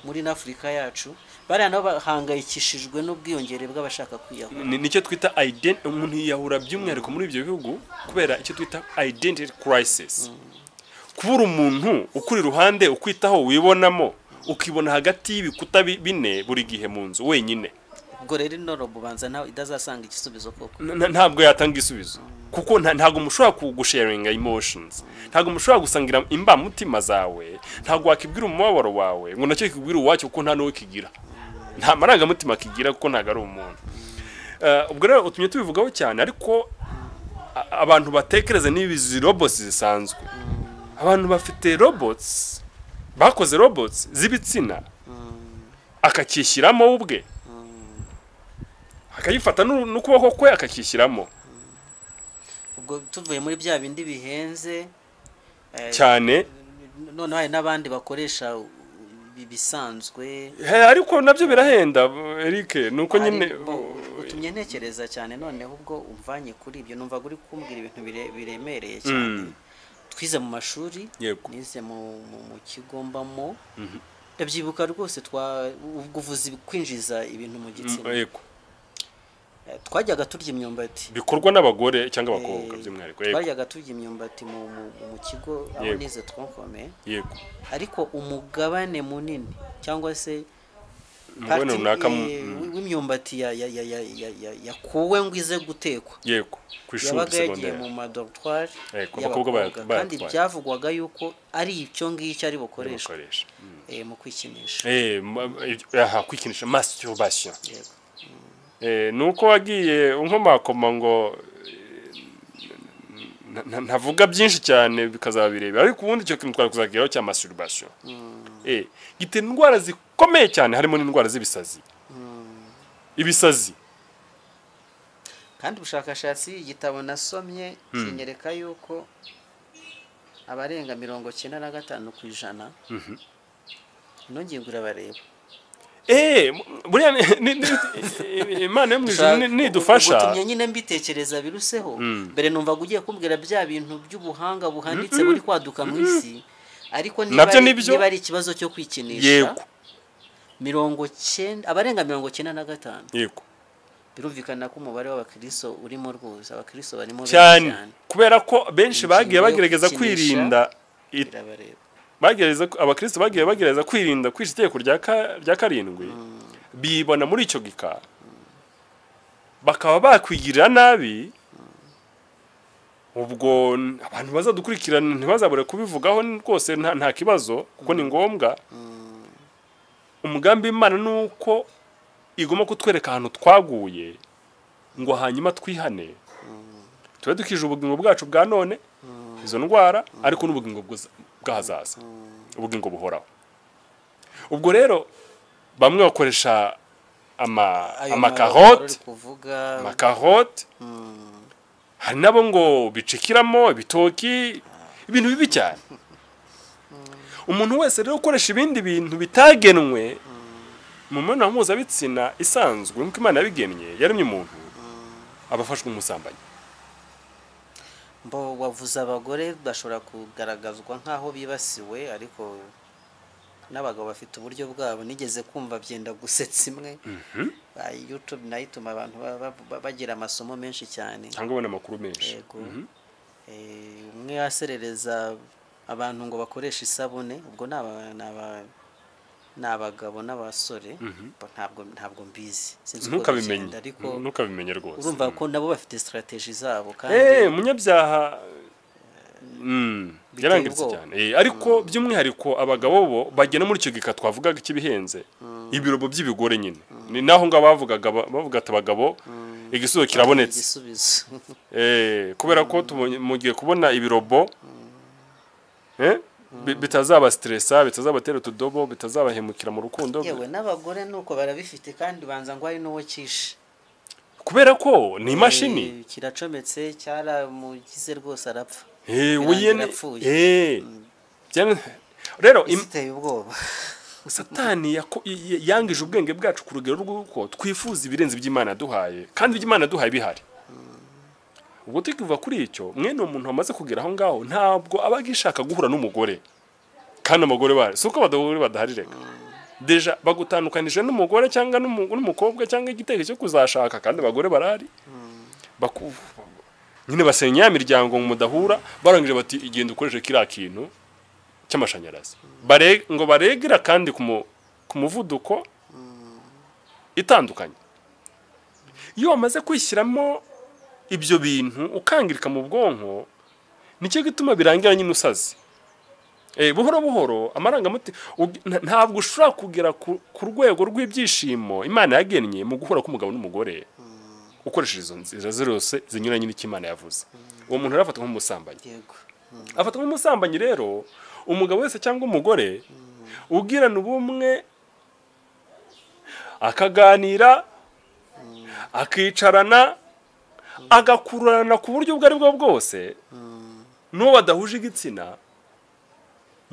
muri n'Afurika yacu, bariya nabo bahangayikishijwe n'ubwiyongere bw'abashaka kwiyahura. Nicyo twita umuntu yiyahura by'umwihariko muri ibyo bihugu kubera icyo twita identity crisis, kubura umuntu ukuri iruhande, ukwitaho, wibonamo, ukibona hagati y'ibikuta bine buri gihe mu nzu wenyine. Ubwo rero ino robot ubanza nawe idazasanga igisubizo koko. Ntabwo yatanga igisubizo, kuko ntabwo mushobora gusharinga emotions, ntabwo mushobora gusangira imbamutima zawe, ntabwo wakibwira umubabaro wawe ngo nacyo kikubwire uwacyo, kuko nta n'uwo kigira, nta marangamutima kigira, kuko ntabwo ari umuntu. Ubwo rero utumye tubivugaho cyane, ariko abantu batekereza niba izi robots zisanzwe, abantu bafite robots, bakoze robots z'ibitsina, akakishyiramo ubwe, akayifata n'ukuboko kwe akakishyiramo. Ubwo tuvuye muri bya bindi bihenze cyane. Noneho hari n'abandi bakoresha ibisanzwe. He, ariko nabyo birahenda, Eric, nuko nyine. Utumye ntekereza cyane. Noneho ubwo umvanye kuri ibyo, numvaga uri kumbwira ibintu biremereye cyane. Twize mu mashuri, nize mu kigo mbamo, ndabyibuka rwose, twa ubwo uvuze kwinjiza ibintu mu gitsina, twajyaga turya imyumbati. Bikorwa n'abagore cyangwa abakobwa by'umwihariko, yego. Twajyaga turya imyumbati mu kigo aho nize tronc commun, ariko umugabane munini cyangwa se Umubonano runaka w'imyumbati yakuwe ngo ize gutekwa. Yego, ku ishuri yabaga yagiye segonderi mu madortoire Yego, abakobwa y'abakobwa, kandi bayatwaye. byavugwaga yuko ari icyo ngicyo ari bukoreshwa bakoresha mu kwikinisha. Aha kwikinisha, masturbation. Yego. Nuko wagiye unkomakoma ngo ntavuga byinshi cyane bikazaba birebire, ariko ubundi icyo kintu twari kuzageraho cya masturbation gitera indwara zikomeye cyane, harimo n'indwara z'ibisazi, ibisazi. Kandi ubushakashatsi, igitabo nasomye kinyereka yuko abarenga 95% ino ngingo irabareba. Buriya Imana yo mu ijuru nidufasha. Utumye nyine mbitekereza biruseho. Mbere numvaga ugiye kumbwira bya bintu by'ubuhanga buhanitse buri kwaduka mu isi, ariko niba Nabyo nibyo. niba ari ikibazo cyo kwikinisha, 90, abarenga 95, Yego. birumvikana ko umubare w'abakristo urimo rwose, abakristo barimo benshi Cyane, cyane. kubera ko benshi bagiye Ingingo yo bagerageza kwikinisha kwirinda birabareba. Bagerageza, abakristo bagiye bagerageza kwirinda kwica itegeko rya karindwi, bibona muri icyo gika bakaba bakwigirira nabi. Ubwo abantu bazadukurikirana ntibazabure kubivugaho rwose, nta kibazo, kuko ni ngombwa. Umugambi w'Imana ni uko igomba kutwereka ahantu twaguye ngo hanyuma twihane, tube dukije ubugingo bwacu bwa none izo ndwara, ariko n'ubugingo bw'ahazaza, ubugingo buhoraho. Ubwo rero bamwe bakoresha Ayo amakarote, uri kuvuga. Amakarote, hari nabo ngo bicikiramo ibitoki, ibintu bibi cyane. Umuntu wese rero ukoresha ibindi bintu bitagenwe mu mibonano mpuzabitsina isanzwe nk'uko Imana yabigennye, yaremye umuntu, aba afashwe nk'umusambanyi. Mbo wavuze abagore bashobora kugaragazwa nk'aho bibasiwe, ariko n'abagabo bafite uburyo bwabo. Nigeze kumva byenda gusetsa imwe. YouTube nayo ituma abantu bagira amasomo menshi cyane. Cyangwa ubona amakuru menshi. Yego. Umwe aserereza abantu ngo bakoreshe isabune, ubwo ni abagabo n'abasore. Ntabwo mbizi, sinzi uko Ntukabimenye. bigenda, ariko Ntukabimenye rwose. urumva ko nabo bafite strategy zabo kandi Umunyabyaha biteye yarangiritse ubwoba. cyane. Ariko by'umwihariko abagabo bo bagena muri icyo gika twavugaga cy'ibihenze, ibirobo by'ibigore nyine. Ni naho ngaho bavugaga, bavuga ati abagabo igisubizo kirabonetse. Igisubizo. Kubera ko mugiye kubona ibirobo bitazaba stressa, bitazabatera utudobo, bitazabahemukira mu rukundo. Yewe, n'abagore nuko barabifite, kandi banza ngo hari n'uwo kishe. Kubera ko ni imashini. Kiracometse, cyaramugize rwose arapfa. Wuye Birangira apfuye. Rero Isi iteye ubwoba. Satani yangije ubwenge bwacu ku rugero rw'uko twifuza ibirenze iby'Imana yaduhaye, kandi iby'Imana yaduhaye bihari. Ubwo tukiva kuri icyo, mwene uwo muntu wamaze kugera aho ngaho ntabwo aba agishaka guhura n'umugore, kandi abagore bari, si uko abagore badahari, reka déjà bagutandukanije n'umugore cyangwa n'umukobwa cyangwa igitekerezo cyo kuzashaka, kandi abagore barahari. Nyine basenya ya miryango ngo mudahura, barangije bati igenda ukoreshe kiriya kintu cy'amashanyarazi. Ngo baregera kandi ku muvuduko itandukanye. Iyo wamaze kwishyiramo ibyo bintu ukangirika mu bwonko, nicyo gituma birangira nyine usaze. Buhoro buhoro amarangamutima, ntabwo ushobora kugera ku rwego rw'ibyishimo Imana yagennye mu guhura k'umugabo n'umugore ukoresheje izo nzira zose zinyuranye n'icyo Imana yavuze. Uwo muntu arafatwa nk'umusambanyi. Afatwa nk'umusambanyi. Rero umugabo wese cyangwa umugore ugirana ubumwe, akaganira, akicarana, agakururana ku buryo ubwo ari bwo bwose n'uwo badahuje igitsina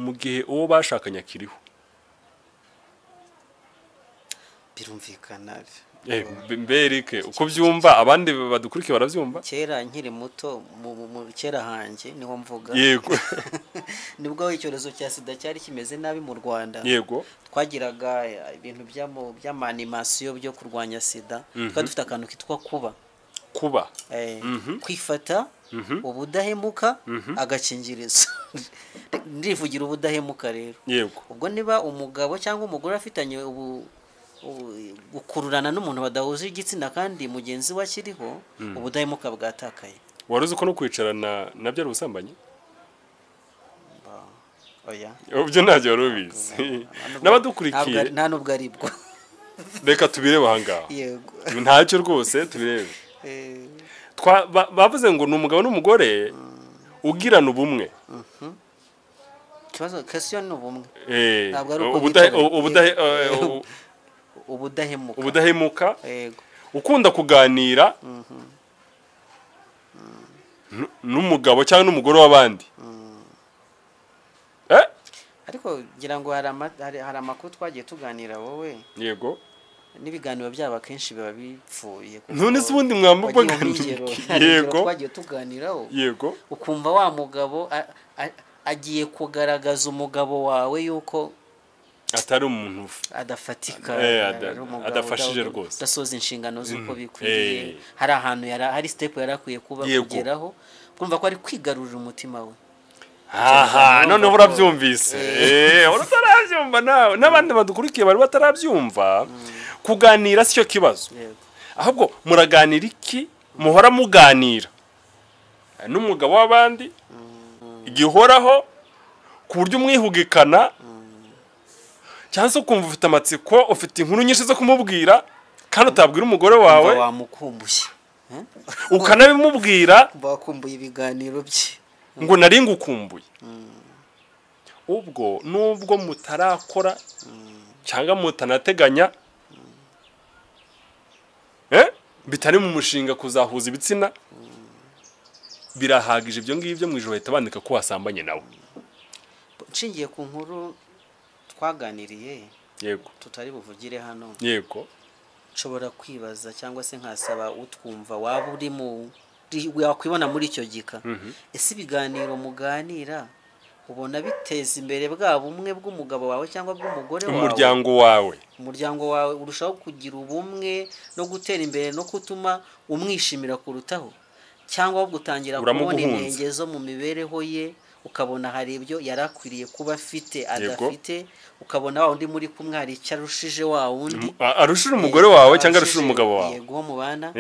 mu gihe uwo bashakanye akiriho. Birumvikana. Mberike uko byumva, abandi badukurikiye barabyumva. Kera nkiri muto, kera hanjye niho mvuga, nibwo icyorezo cya sida cyari kimeze nabi mu Rwanda. Twagiraga ibintu by'ama animation byo kurwanya sida. Twari dufite akantu kitwa kuba. Kuba. Kwifata, ubudahemuka, agakingirizo. Ndivugira ubudahemuka rero. Ubwo niba umugabo cyangwa umugore afitanye ubu Gukururana n'umuntu badahuje igitsina kandi mugenzi we akiriho, ubudahemuka bwatakaye. Wari uzi ko no kwicarana nabyo ari ubusambanyi? Oya. Ibyo ntacyo wari ubizi? N'abadukurikiye Nta nubwo ari bwo. Reka tubirebe ahangaha. Yego. Ntacyo rwose, tubirebe. Bavuze ngo ni umugabo n'umugore ugirana ubumwe. Ikibazo, question ni ubumwe. Ntabwo ari uko ubudahemuka. Ubudahemuka. Yego. Ukunda kuganira n'umugabo cyangwa n'umugore w'abandi. Ariko ngira ngo hari amakuru twagiye tuganira wowe. Yego. N'ibiganiro byabo akenshi biba bipfuye kuko None se ubundi mwamba wagiye uganira umwigero, iki? hari ingero Yego. twagiye tuganiraho. Yego. Ukumva wa mugabo agiye kugaragaza umugabo wawe yuko atari umuntu adafatika, ari umugabo adafashije rwose. Udasoza inshingano z'uko bikwiriye. Hari ahantu hari step yari akwiye kuba kugeraho, kumva ko ari kwigarurira umutima we. Aha Urumva noneho ko urabyumvise. Wari utarabyumva nawe, n'abandi badukurikiye bari batarabyumva. Kuganira si cyo kibazo, ahubwo muraganira iki? Muhora muganira n'umugabo w'abandi igihoraho ku buryo umwihugikana, cyangwa se ukumva ufite amatsiko, ufite inkuru nyinshi zo kumubwira kandi utabwira umugore wawe. Kumva wamukumbuye. Ukanabimubwira. Kumva wakumbuye ibiganiro bye. Ngo nari ngukumbuye. Ubwo nubwo mutarakora cyangwa mutanateganya, bitari mu mushinga kuzahuza ibitsina, birahagije ibyo ngibyo. Mu ijoro bahita bandika ko wasambanye nawe. Nshingiye ku nkuru twaganiriye, tutari buvugire hano, nshobora kwibaza cyangwa se nkasaba utwumva waba uri mu wakwibona muri icyo gika: ese ibiganiro muganira ubona biteza imbere bwa bumwe bw'umugabo wawe cyangwa bw'umugore wawe? Umuryango wawe. Umuryango wawe urushaho kugira ubumwe no gutera imbere no gutuma umwishimira kurutaho, cyangwa ahubwo utangira kubona Uramuguhunza. intenge zo mu mibereho ye, ukabona hari ibyo yari akwiriye kuba afite adafite, ukabona wa wundi muri kumwe hari icyo arushije wa wundi? Arushira umugore wawe cyangwa arushira Arushije, umugabo wawe. Yego, uwo mubana.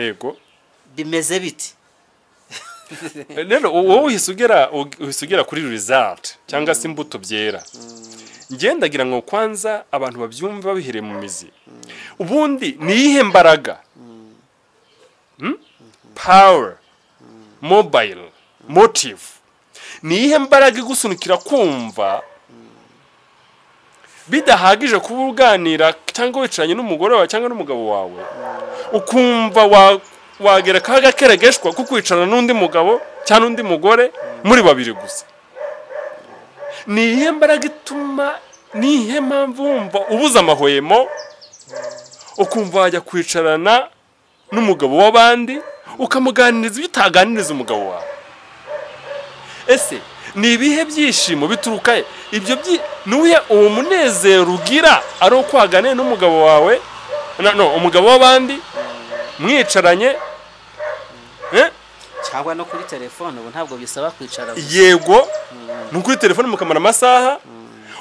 Bimeze biti? Rero wowe uhise ugera kuri result cyangwa se imbuto byera. Ngendagira ngo kwanza abantu babyumve babihereye mu mizi. Ubundi ni iyihe mbaraga, Power, mobile, motive, ni iyihe mbaraga igusunikira kumva bidahagije kuba uganira cyangwa wicaranye n'umugore wawe cyangwa n'umugabo wawe, ukumva wagera kaga keregeshwa ko kwicarana n'undi mugabo cyangwa n'undi mugore muri babiri gusa? Ni iyihe mbaraga ituma, ni iyihe mpamvu wumva ubuze amahwemo, ukumva wajya kwicarana n'umugabo w'abandi ukamuganiriza ibyo utaganiriza umugabo wawe? Ese ni ibihe byishimo bituruka he? Ibyo nuye uwo munezero ugira ari uko waganiye n'umugabo wawe, no umugabo w'abandi mwicaranye, eh? Cyangwa no kuri telefone, ubu ntabwo bisaba kwicara gusa. Yego, ni kuri telefone mukamara amasaha,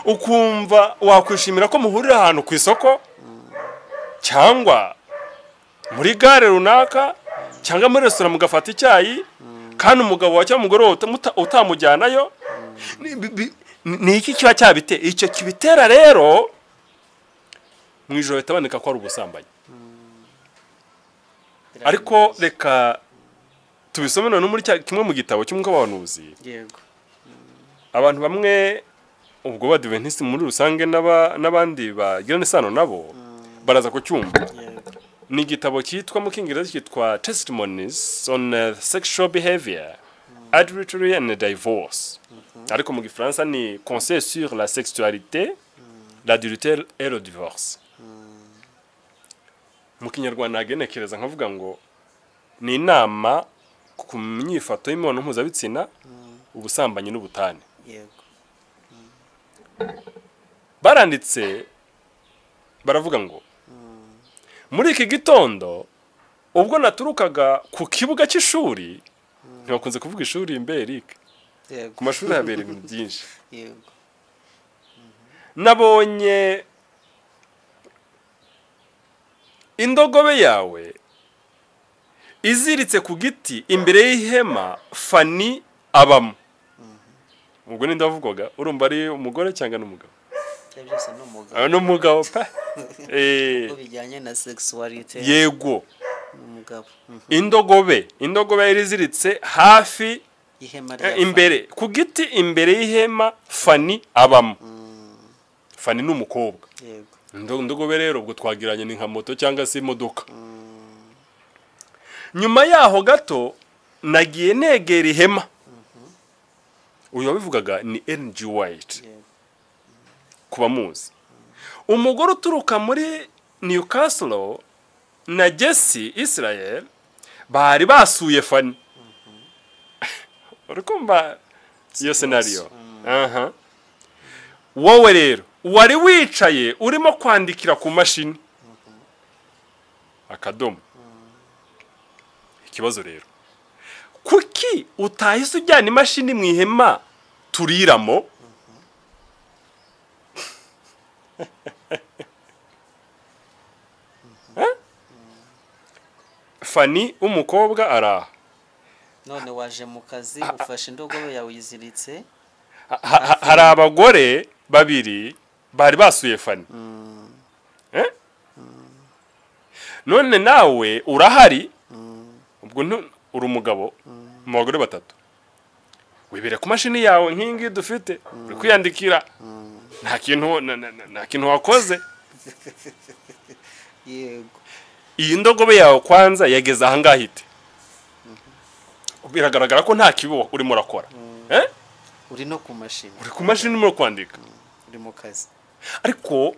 ukumva wakwishimira ko muhurira ahantu ku isoko cyangwa muri gare runaka cyangwa muri resitora mugafata icyayi, kandi umugabo wawe cyangwa umugore wawe utamujyanayo. Ni iki kiba cyabite icyo kibitera? Rero mu ijoro bahita bandika ko ari ubusambanyi. Ariko reka tubisome none muri kimwe mu gitabo cy'umwuka w'abahanuzi. Abantu bamwe ubwo badiventisi muri rusange n'abandi bagirana isano nabo baraza kucyumva. Ni igitabo cyitwa, mu Cyongereza cyitwa Testimonies on Sexual Behavior, Adultery and Divorce, ariko mu Gifaransa ni Conseil sur la sexualité, l'adultère et le divorce. Mu Kinyarwanda nagenekereza nkavuga ngo ni inama ku myifato y'imibonano mpuzabitsina, ubusambanyi n'ubutane. Baranditse baravuga ngo: "Muri iki gitondo ubwo naturukaga ku kibuga cy'ishuri." Ntibakunze kuvuga ishuri mbe, Eric? Yego. Ku mashuri habera ibintu byinshi. Yego. "Nabonye Indogobe yawe iziritse ku giti imbere y'ihema Fani abamo. Ubwo ni ndavugwaga, urumva ari umugore cyangwa n'umugabo? Byose ni umugabo. N'umugabo pe. Bijyanye na sexuality. Yego. Umugabo. Indogobe yari iziritse hafi ihema rya imbere ku giti imbere y'ihema Fani abamo. Fani ni umukobwa. Yego. Indogobe rero ubwo twagiranye ni nka moto cyangwa se imodoka. Nyuma yaho gato nagiye negera ihema. Uyu wabivugaga ni Ellen G. White. Kuba muzi. Umugore uturuka muri Newcastle na Jesse Israel bari basuye Fani. Urikumva iyo scenario? Aha. Wowe rero wari wicaye urimo kwandikira ku mashini. Akadomo. Ikibazo rero, kuki utahise ujyana imashini mu ihema turiramo? Fani umukobwa araha. None waje mu kazi ufashe indogobe yawe yiziritse. Hari abagore babiri bari basuye Fani. None nawe urahari. Ubwo uri umugabo mu bagore batatu. Wibere ku mashini yawe nkingi dufite, uri kwiyandikira. Nta kintu wakoze. Yego. Iyi ndogobe yawe kwanza yageze aha ngaha ite? Biragaragara ko nta kibi urimo urakora. Uri no ku mashini. Uri ku mashini urimo kwandika. Uri mu kazi. Ariko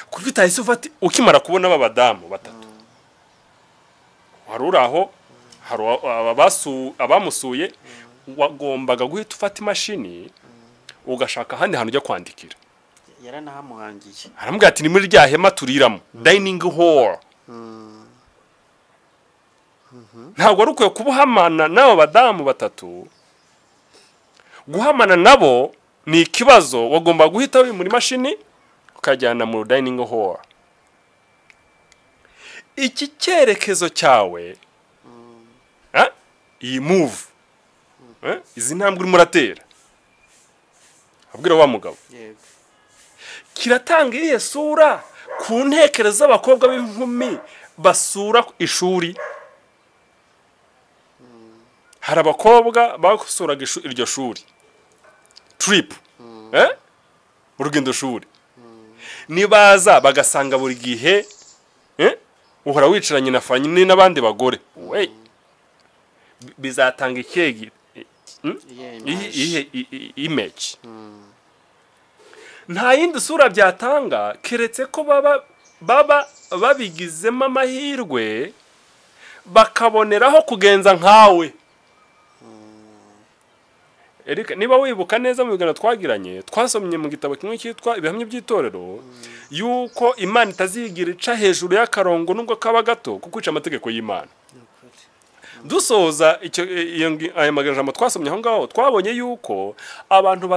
kuko utahise ufata ukimara kubona aba badamu batatu. Wari uri aho, hari abamusuye, wagombaga guhita ufata imashini ugashaka ahandi hantu ujya kwandikira. Yaranahamuhangiye. Aramubwira ati ni muri rya hema turiramo, dining hall. Ntabwo wari ukwiye kubuhamana n'abo badamu batatu. Guhamana nabo ni ikibazo, wagomba guhita wimura imashini ukajyana mu dining hall. Iki cyerekezo cyawe, iyi move, izi ntambwe urimo uratera, abwira wa mugabo, kiratanga iyihe sura ku ntekerezo z'abakobwa b'inkumi basura ishuri? Hari abakobwa basuraga iryo shuri, trip, urugendo shuri, nibaza bagasanga buri gihe uhora wicaranye na Fani n'abandi bagore, we bizatanga ikihe image? Nta yindi sura byatanga keretse ko baba babigizemo amahirwe bakaboneraho kugenza nkawe. Eric, niba wibuka neza mu biganiro twagiranye, twasomye mu gitabo kimwe cyitwa Ibihamya by'Itorero yuko Imana itazigira ica hejuru y'akarongo nubwo kaba gato kuko ica amategeko y'Imana. Dusoza aya magambo twasomye aho ngaho, twabonye yuko abantu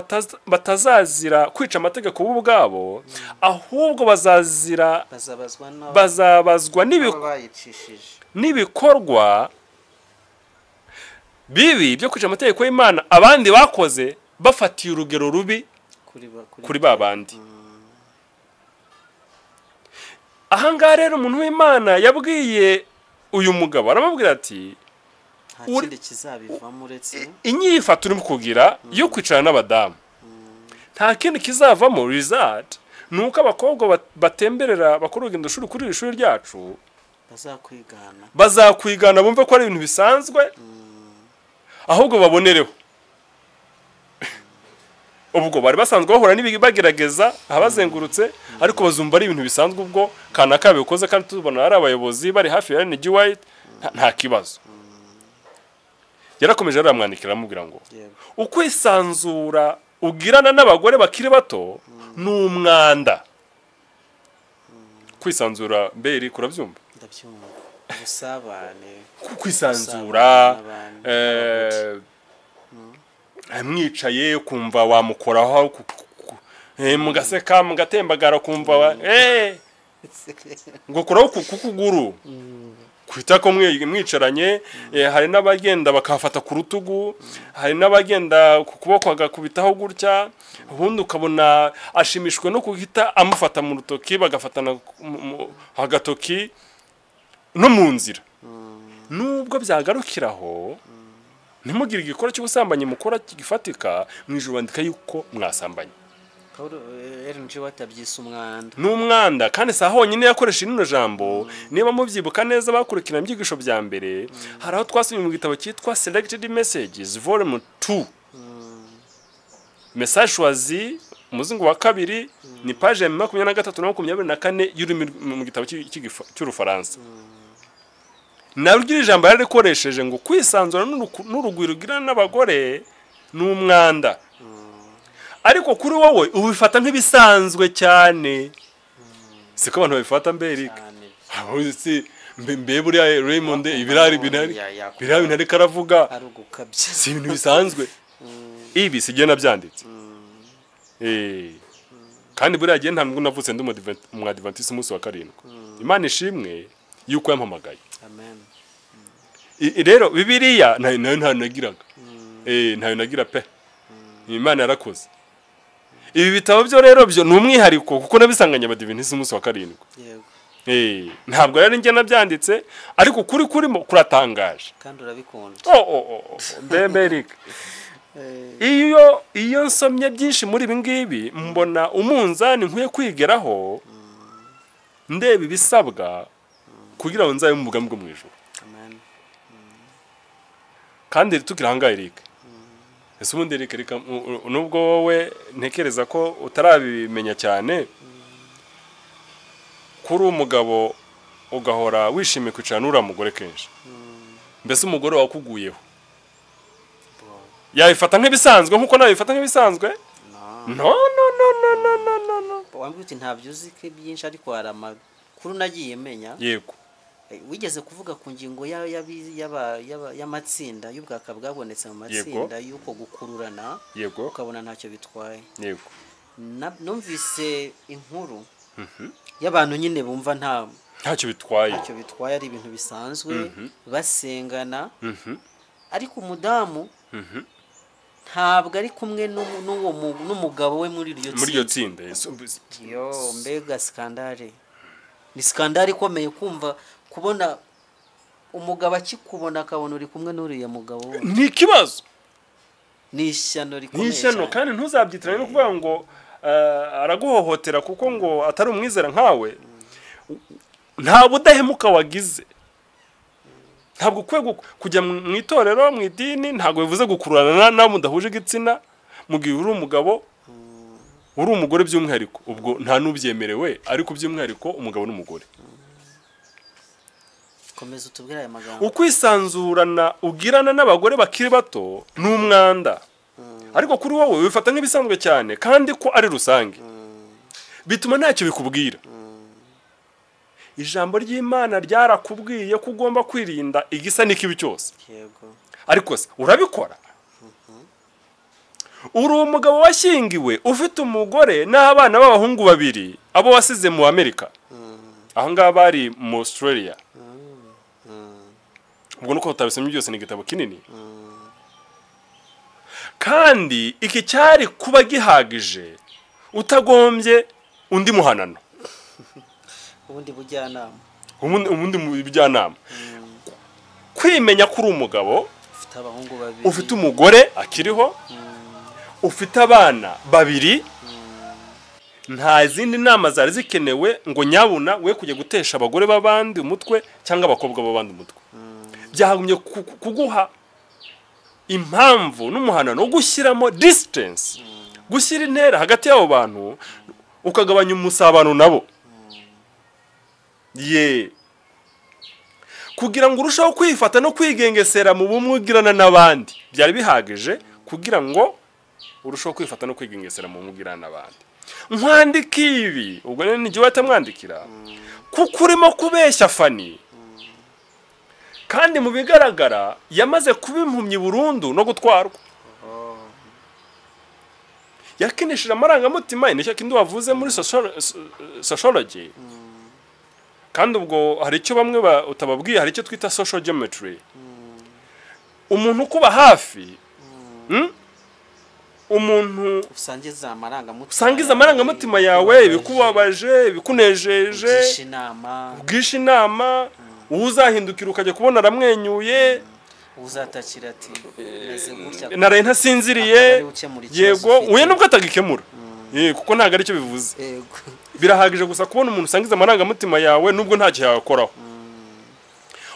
batazazira kwica amategeko bo ubwabo, ahubwo bazazira bazabazwa n'ibikorwa bibi byo kwica amategeko y'Imana abandi bakoze bafatiye urugero rubi kuri babandi. Aha ngaha rero umuntu w'Imana yabwiye uyu mugabo, aramubwira ati inyifato urimo kugira yo kwicarana n'abadamu, nta kindi kizavamo result nuko abakobwa batemberera bakora urugendo shuri kuri iri shuri ryacu bazakwigana bumve ko ari ibintu bisanzwe, ahubwo babonereho. Ubwo bari basanzwe bahura n'ibibagerageza abazengurutse, ariko bazumva ari ibintu bisanzwe ubwo kanaka bikoze, kandi tubona ari abayobozi bari hafi ya Ellen G. White, nta kibazo. Yarakomeje aramwandikira aramubwira ngo ukwisanzura ugirana n'abagore bakiri bato ni umwanda. Kwisanzura mbere kurabyumva? Ndabyumva. Ubusabane, kwisanzura, mwicaye kumva wamukoraho, mugaseka mugatembagara, kumva Ngo kuraho ku kuguru kwita ko mwicaranye, hari n'abagenda bakafata ku rutugu, hari n'abagenda ku kuboko agakubitaho gutya, ubundi ukabona ashimishwe no kuhita amufata mu rutoki, bagafatana agatoki no mu nzira. Nubwo byagarukiraho ntimugire igikorwa cy'ubusambanyi mukora gifatika, mu ijuru bandika yuko mwasambanye. Ellen G. White abyise umwanda. Ni umwanda, kandi si aho honyine yakoresha rino jambo. Niba mubyibuka neza bakurikirana ibyigisho bya mbere, hari aho twasomye mu gitabo cyitwa Selected Messages Volume 2, Message choisi, umuzingo wa kabiri, ni page ya 23 na 24 y'ururimi mu gitabo cy'Urufaransa. Naryo iri jambo yararikoresheje ngo kwisanzura n'urugwiro ugirana n'abagore ni umwanda. Ariko kuri wowe ubifata nk'ibisanzwe cyane. Siko abantu babifata mbe Eric? Cyane. Si mbe buriya Raymond ibirari binari biriya bintu ariko aravuga ari ugukabya. Si ibintu bisanzwe. Ibi si jye nabyanditse. Kandi buriya jye ntabwo navutse ndi umwadivantiste umunsi wa 7. Imana ishimwe yuko yampamagaye. Amen. Rero Bibiliya nayo ntayo nagiraga. Ntayo nagira pe. Imana yarakoze. Ibi bitabo byo rero byo ni umwihariko kuko nabisanganye abadiventiste umunsi wa 7. Yego. Ntabwo rero njye nabyanditse, ariko kuri kurimo kuratangaje. Kandi urabikunda. Oh. Mbe Eric. Iyo nsomye byinshi muri ibi ngibi mbona umunzani nkwiye kwigeraho, ndeba ibisabwa kugira ngo nzabe mu bwami bwo mu ijuru. Amen. Kandi tukiri ahangaha Eric. Ese ubundi Eric, reka nubwo wowe ntekereza ko utarabimenya cyane, kuri umugabo ugahora wishimiye kwicara n'uriya mugore kenshi, mbese umugore wakuguyeho yabifata nk'ibisanzwe nkuko nawe bifata nk'ibisanzwe? No. No no no no no no no. Wambwiye uti ntabyo uzi ko byinshi, ariko hari amakuru nagiye menya. Yego. Wigeze kuvuga ku ngingo y'amatsinda y'ubwaka bwabonetse mu matsinda y'uko gukururana. Yego. Ukabona ntacyo bitwaye. Yego. Numvise inkuru y'abantu nyine bumva ntacyo bitwaye. Ntacyo bitwaye, ari ibintu bisanzwe, basengana. Ariko umudamu ntabwo ari kumwe n'uwo n'umugabo we muri iryo tsinda. Yo, mbega skandale. Ni skandale ikomeye kumva kubona umugabo akikubona akabona uri kumwe n'uriya mugabo we. Ni ikibazo. Ni ishyano rikomeye. Ni ishyano, kandi ntuzabyitiranye no kuvuga ngo araguhohotera kuko ngo atari umwizera nkawe. Nta budahemuka wagize. Ntabwo ukwiye kujya mu itorero, mu idini, ntabwo bivuze gukururana n'abo mudahuje igitsina mu gihe uri umugabo, uri umugore by'umwihariko. Ubwo nta n'ubyemerewe, ariko by'umwihariko umugabo n'umugore. Komeza utubwire aya magambo. Ukwisanzurana ugirana n'abagore bakiri bato ni umwanda. Ariko kuri wowe wifata nk'ibisanzwe cyane, kandi ko ari rusange. Bituma ntacyo bikubwira. Ijambo ry'Imana ryarakubwiye ko ugomba kwirinda igisa n'ikibi cyose. Yego. Ariko se urabikora? Uri umugabo washyingiwe ufite umugore n'abana b'abahungu babiri abo wasize mu Amerika. Aho ngaho bari mu Australia. Ubwo nuko utabisomye byose, ni igitabo kinini. Kandi iki cyari kuba gihagije utagombye undi muhanano. Ubundi bujyanama. Ubundi bujyanama. Kwimenya kuri umugabo ufite abahungu babiri, ufite umugore akiriho, ufite abana babiri, nta zindi nama zari zikenewe ngo nyabuna we kujya gutesha abagore b'abandi umutwe cyangwa abakobwa b'abandi umutwe. Byagumye kuguha impamvu n'umuhanano wo gushyiramo distance, gushyira intera hagati y'abo bantu, ukagabanya umusabano nabo. Ye, kugira ngo urusheho kwifata no kwigengesera mu bumwe ugirana n'abandi, byari bihagije kugira ngo urusheho kwifata no kwigengesera mu bumwe ugirana n'abandi. Nkwandika ibi, ubwo rero ni jye watamwandikira, kuko urimo kubeshya Fani, kandi mu bigaragara yamaze kuba impumyi burundu no gutwarwa. Yakinishije amarangamutima, nicyo kindi wavuze muri sociology. Kandi ubwo hari icyo bamwe utababwiye, hari icyo twita social geometry. Umuntu ukuba hafi, umuntu usangiza amarangamutima, usangiza amarangamutima yawe, ibikubabaje, ibikunejeje, ugisha ubwisha inama, uzahindukira ukajya kubona aramwenyuye, uzatakira ati meze gutya, naraye ntasinziriye. Yego, uye nubwo atagikemura, kuko ntabwo aricyo bivuze. Birahagije gusa kubona umuntu usangiza amarangamutima yawe nubwo ntacyo yakoraho.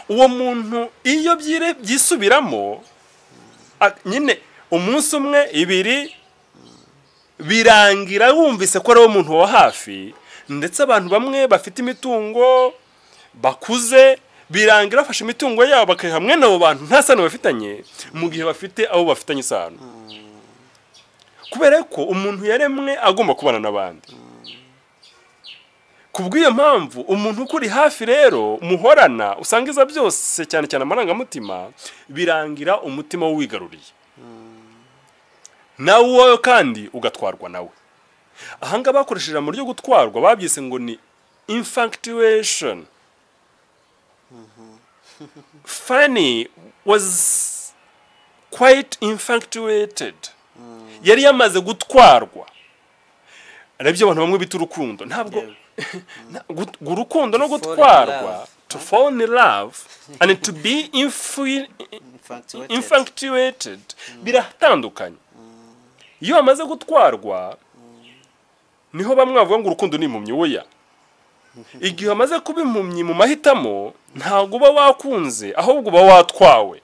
Uwo muntu iyo byisubiramo nyine umunsi umwe, ibiri, birangira wumvise ko ari wo muntu wa hafi. Ndetse abantu bamwe bafite imitungo bakuze, birangira bafashe imitungo yabo bakayiha mwene abo bantu nta sano bafitanye, mu gihe bafite abo bafitanye isano. Kubera ko umuntu yaremwe agomba kubana n'abandi. Kubw'iyo mpamvu umuntu ukuri hafi rero muhorana usangiza byose, cyane cyane amarangamutima, birangira umutima wigaruriye nawe wowe kandi ugatwarwa nawe. Ahanga bakoresheje mu buryo gutwarwa babyise ngo ni infatuation. Fanny was quite infatuated. Yari yamaze gutwarwa. Aribyo abantu bamwe bita urukundo. Ntabwo urukundo no gutwarwa, to fall in love and to be infatuated biratandukanye. Iyo wamaze gutwarwa niho bamwe bavuga ngo urukundo ni impumyi. Oya, igihe wamaze kuba impumyi mu mahitamo ntabwo uba wakunze, ahubwo uba watwawe.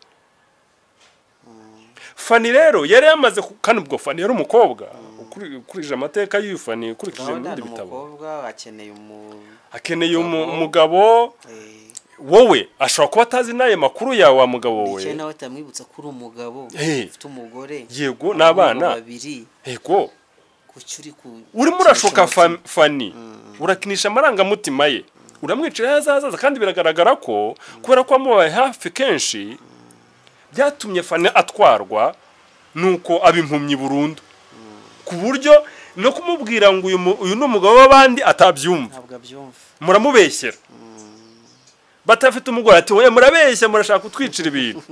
Fanny rero yari yamaze, kandi ubwo Fanny yari umukobwa, ukurikije amateka y'uyu Fanny, ukurikije ibindi bitabo, akeneye umugabo. Wowe ashobora kuba atazi n'ayo makuru yawe wa mugabo we, nawe atamwibutsa ko uri umugabo ufite umugore, yego, n'abana babiri, yego. Urimo urashuka Fanny, urakinisha amarangamutima ye, uramwicira hazaza. Kandi biragaragara ko kubera ko amubaye hafi kenshi byatumye Fanny atwarwa, nuko aba impumyi burundu, ku buryo no kumubwira ngo uyu ni umugabo w'abandi atabyumva, muramubeshyera. Batafite umugore ati oya murabeshya, murashaka kutwicira ibintu.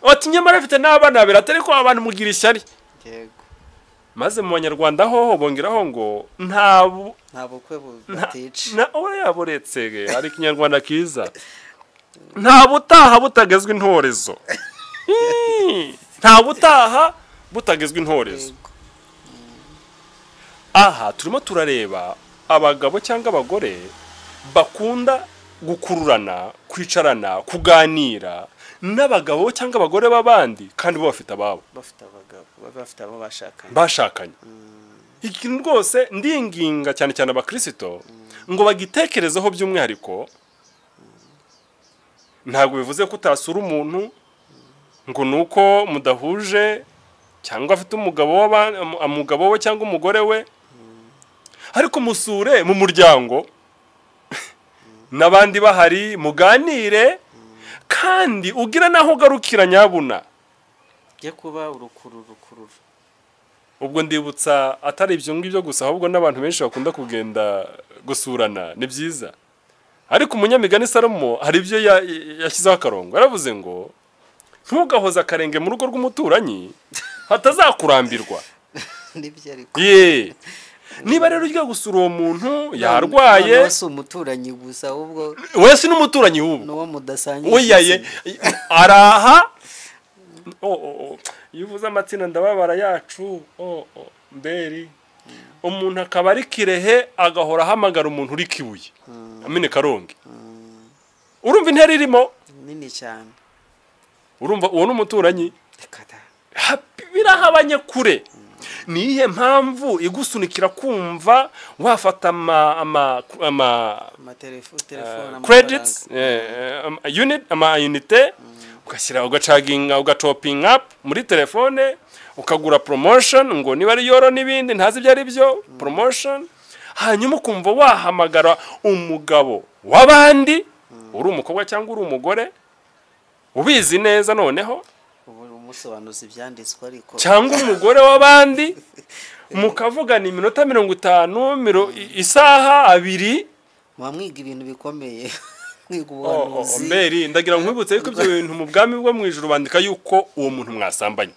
Ati nyamara afite n'abana babiri, atari ko abantu mugira ishyari. Maze mu Banyarwanda ho bongeraho ngo nta bukwe butica. Na oya buretse ari Kinyarwanda kiza, nta butaha butagezwe intorezo. Nta butaha butagezwe intorezo. Aha turimo turareba abagabo cyangwa abagore bakunda gukururana, kwicarana, kuganira n'abagabo cyangwa abagore b'abandi, kandi bo bafite ababo, bafite abagabo, bafite abo bashakanye. Ikintu rwose ndinginga cyane cyane abakristo ngo bagitekerezeho by'umwihariko. Ntabwo bivuze ko utasura umuntu ngo nuko mudahuje cyangwa afite umugabo we cyangwa umugore we, ariko musure mu muryango n'abandi bahari, muganire, kandi ugira naho ugarukira nyabuna. Jye kuba urukururu. Ubwo ndibutsa atari ibyo ngibyo gusa, ahubwo n'abantu benshi bakunda kugenda gusurana, ni byiza. Ariko umunyamigani Salomo hari ibyo yashyizeho akarongo. Yaravuze ngo ntugahoze akarenge mu rugo rw'umuturanyi hatazakurambirwa. Nibyo ariko. Niba rero ujya gusura uwo muntu yarwaye, si umuturanyi gusa, ahubwo wese n'umuturanyi w'ubu n'uwo mudasangiye. Oya, araha. Iyo uvuze amatsina ndababara yacu, mberi umuntu akaba ari Kirehe agahora ahamagara umuntu uri Kibuye, amene Karongi. Urumva intera irimo nini cyane. Urumva uwo n'umuturanyi birahabanye kure. Nihe mpamvu igusunikira kumva wafata ama telefone, credits, unit, ama unité, ugashyira ugacaginga, ugatoping up muri telefone, ukagura promotion ngo niba ari yoro n'ibindi ntazi ibyo ari byo promotion, hanyuma ukumva wahamagara umugabo w'abandi, uri umukobwa cyangwa uri umugore ubizi neza, noneho umusobanuzi byanditswe ariko, cyangwa umugore w'abandi, mukavugana iminota 50, isaha abiri, Muba mwiga ibintu bikomeye, mwiga ubuhanuzi. Mberi ndagira nkwibutse yuko ibyo bintu mu bwami bwo mu ijuru bandika yuko uwo muntu mwasambanye.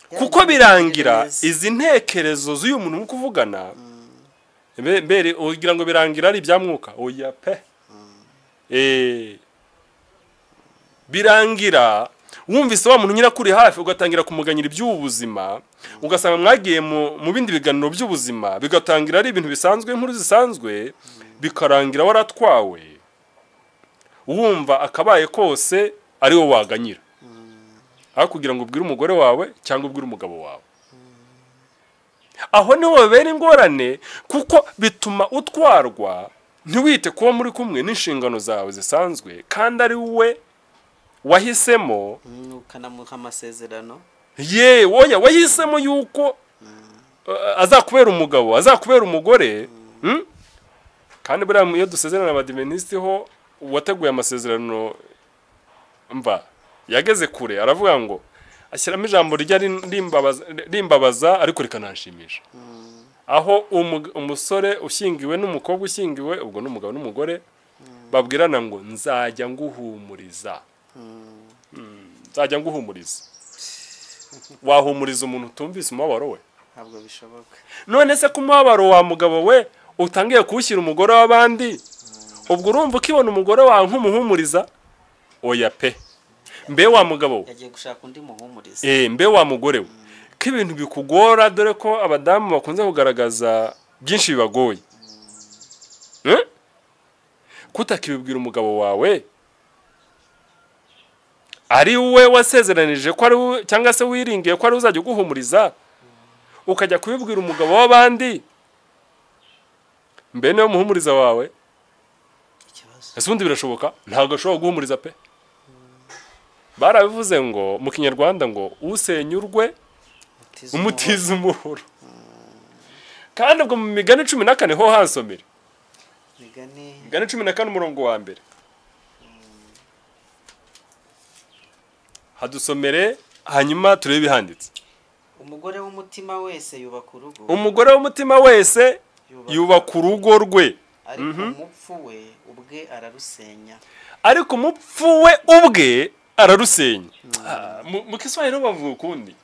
Kuko birangira izi ntekerezo z'uyu muntu muri kuvugana, mbere ugira ngo birangira ari ibyamwuka, oya pe. Birangira wumvise wa muntu nyirakuri hafi, ugatangira kumuganyira iby'ubuzima, ugasanga mwagiye mu bindi biganiro by'ubuzima, bigatangira ari ibintu bisanzwe, inkuru zisanzwe, bikarangira waratwawe, wumva akabaye kose ari wo waganyira, aho kugira ngo ubwire umugore wawe cyangwa ubwire umugabo wawe. Aho niho babera ingorane, kuko bituma utwarwa ntiwite kuba muri kumwe n'inshingano zawe zisanzwe, kandi ari we wahisemo, ukanamuha amasezerano. Ye oya, wahisemo yuko azakubera umugabo, azakubera umugore. Kandi buriya iyo dusezerana abadivenisiti ho, uwateguye amasezerano mva yageze kure, aravuga ngo ashyiramo ijambo rijya rimbabaza ariko rikananshimisha. Aho umusore ushyingiwe n'umukobwa ushyingiwe, ubwo n'umugabo n'umugore, babwirana ngo nzajya nguhumuriza. Nzajya nguhumuriza. Wahumuriza umuntu utumvise umubabaro we? Ntabwo bishoboka. None se ko umubabaro wa mugabo we utangiye kuwushyira umugore w'abandi, ubwo urumva ukibona umugore wawe nk'umuhumuriza? Oya pe. Mbe wa mugabo we yagiye gushaka undi muhumuriza. Mbe wa mugore we, ko ibintu bikugora, dore ko abadamu bakunze kugaragaza byinshi bibagoye, kutakibibwira umugabo wawe ari we wasezeranije ko ari we, cyangwa se wiringiye ko ari uzajya uguhumuriza, ukajya kubibwira umugabo w'abandi, mbe niwe muhumuriza wawe? Ese ubundi birashoboka? Ntabwo ashobora guhumuriza pe. Barabivuze ngo mu Kinyarwanda ngo usenya urwe umutiza umuhoro. Kandi ubwo mu migani 14 ho hansomere. Migani 14 umurongo wa mbere. Hadusomere hanyuma turebe ibihanditse. Umugore w'umutima wese yubaka urugo. Umugore w'umutima wese yubaka urugo rwe. Ariko umupfu we ubwe ararusenya. Ariko umupfu we ubwe ararusenya. Mu Kiswahili bavuga ukundi.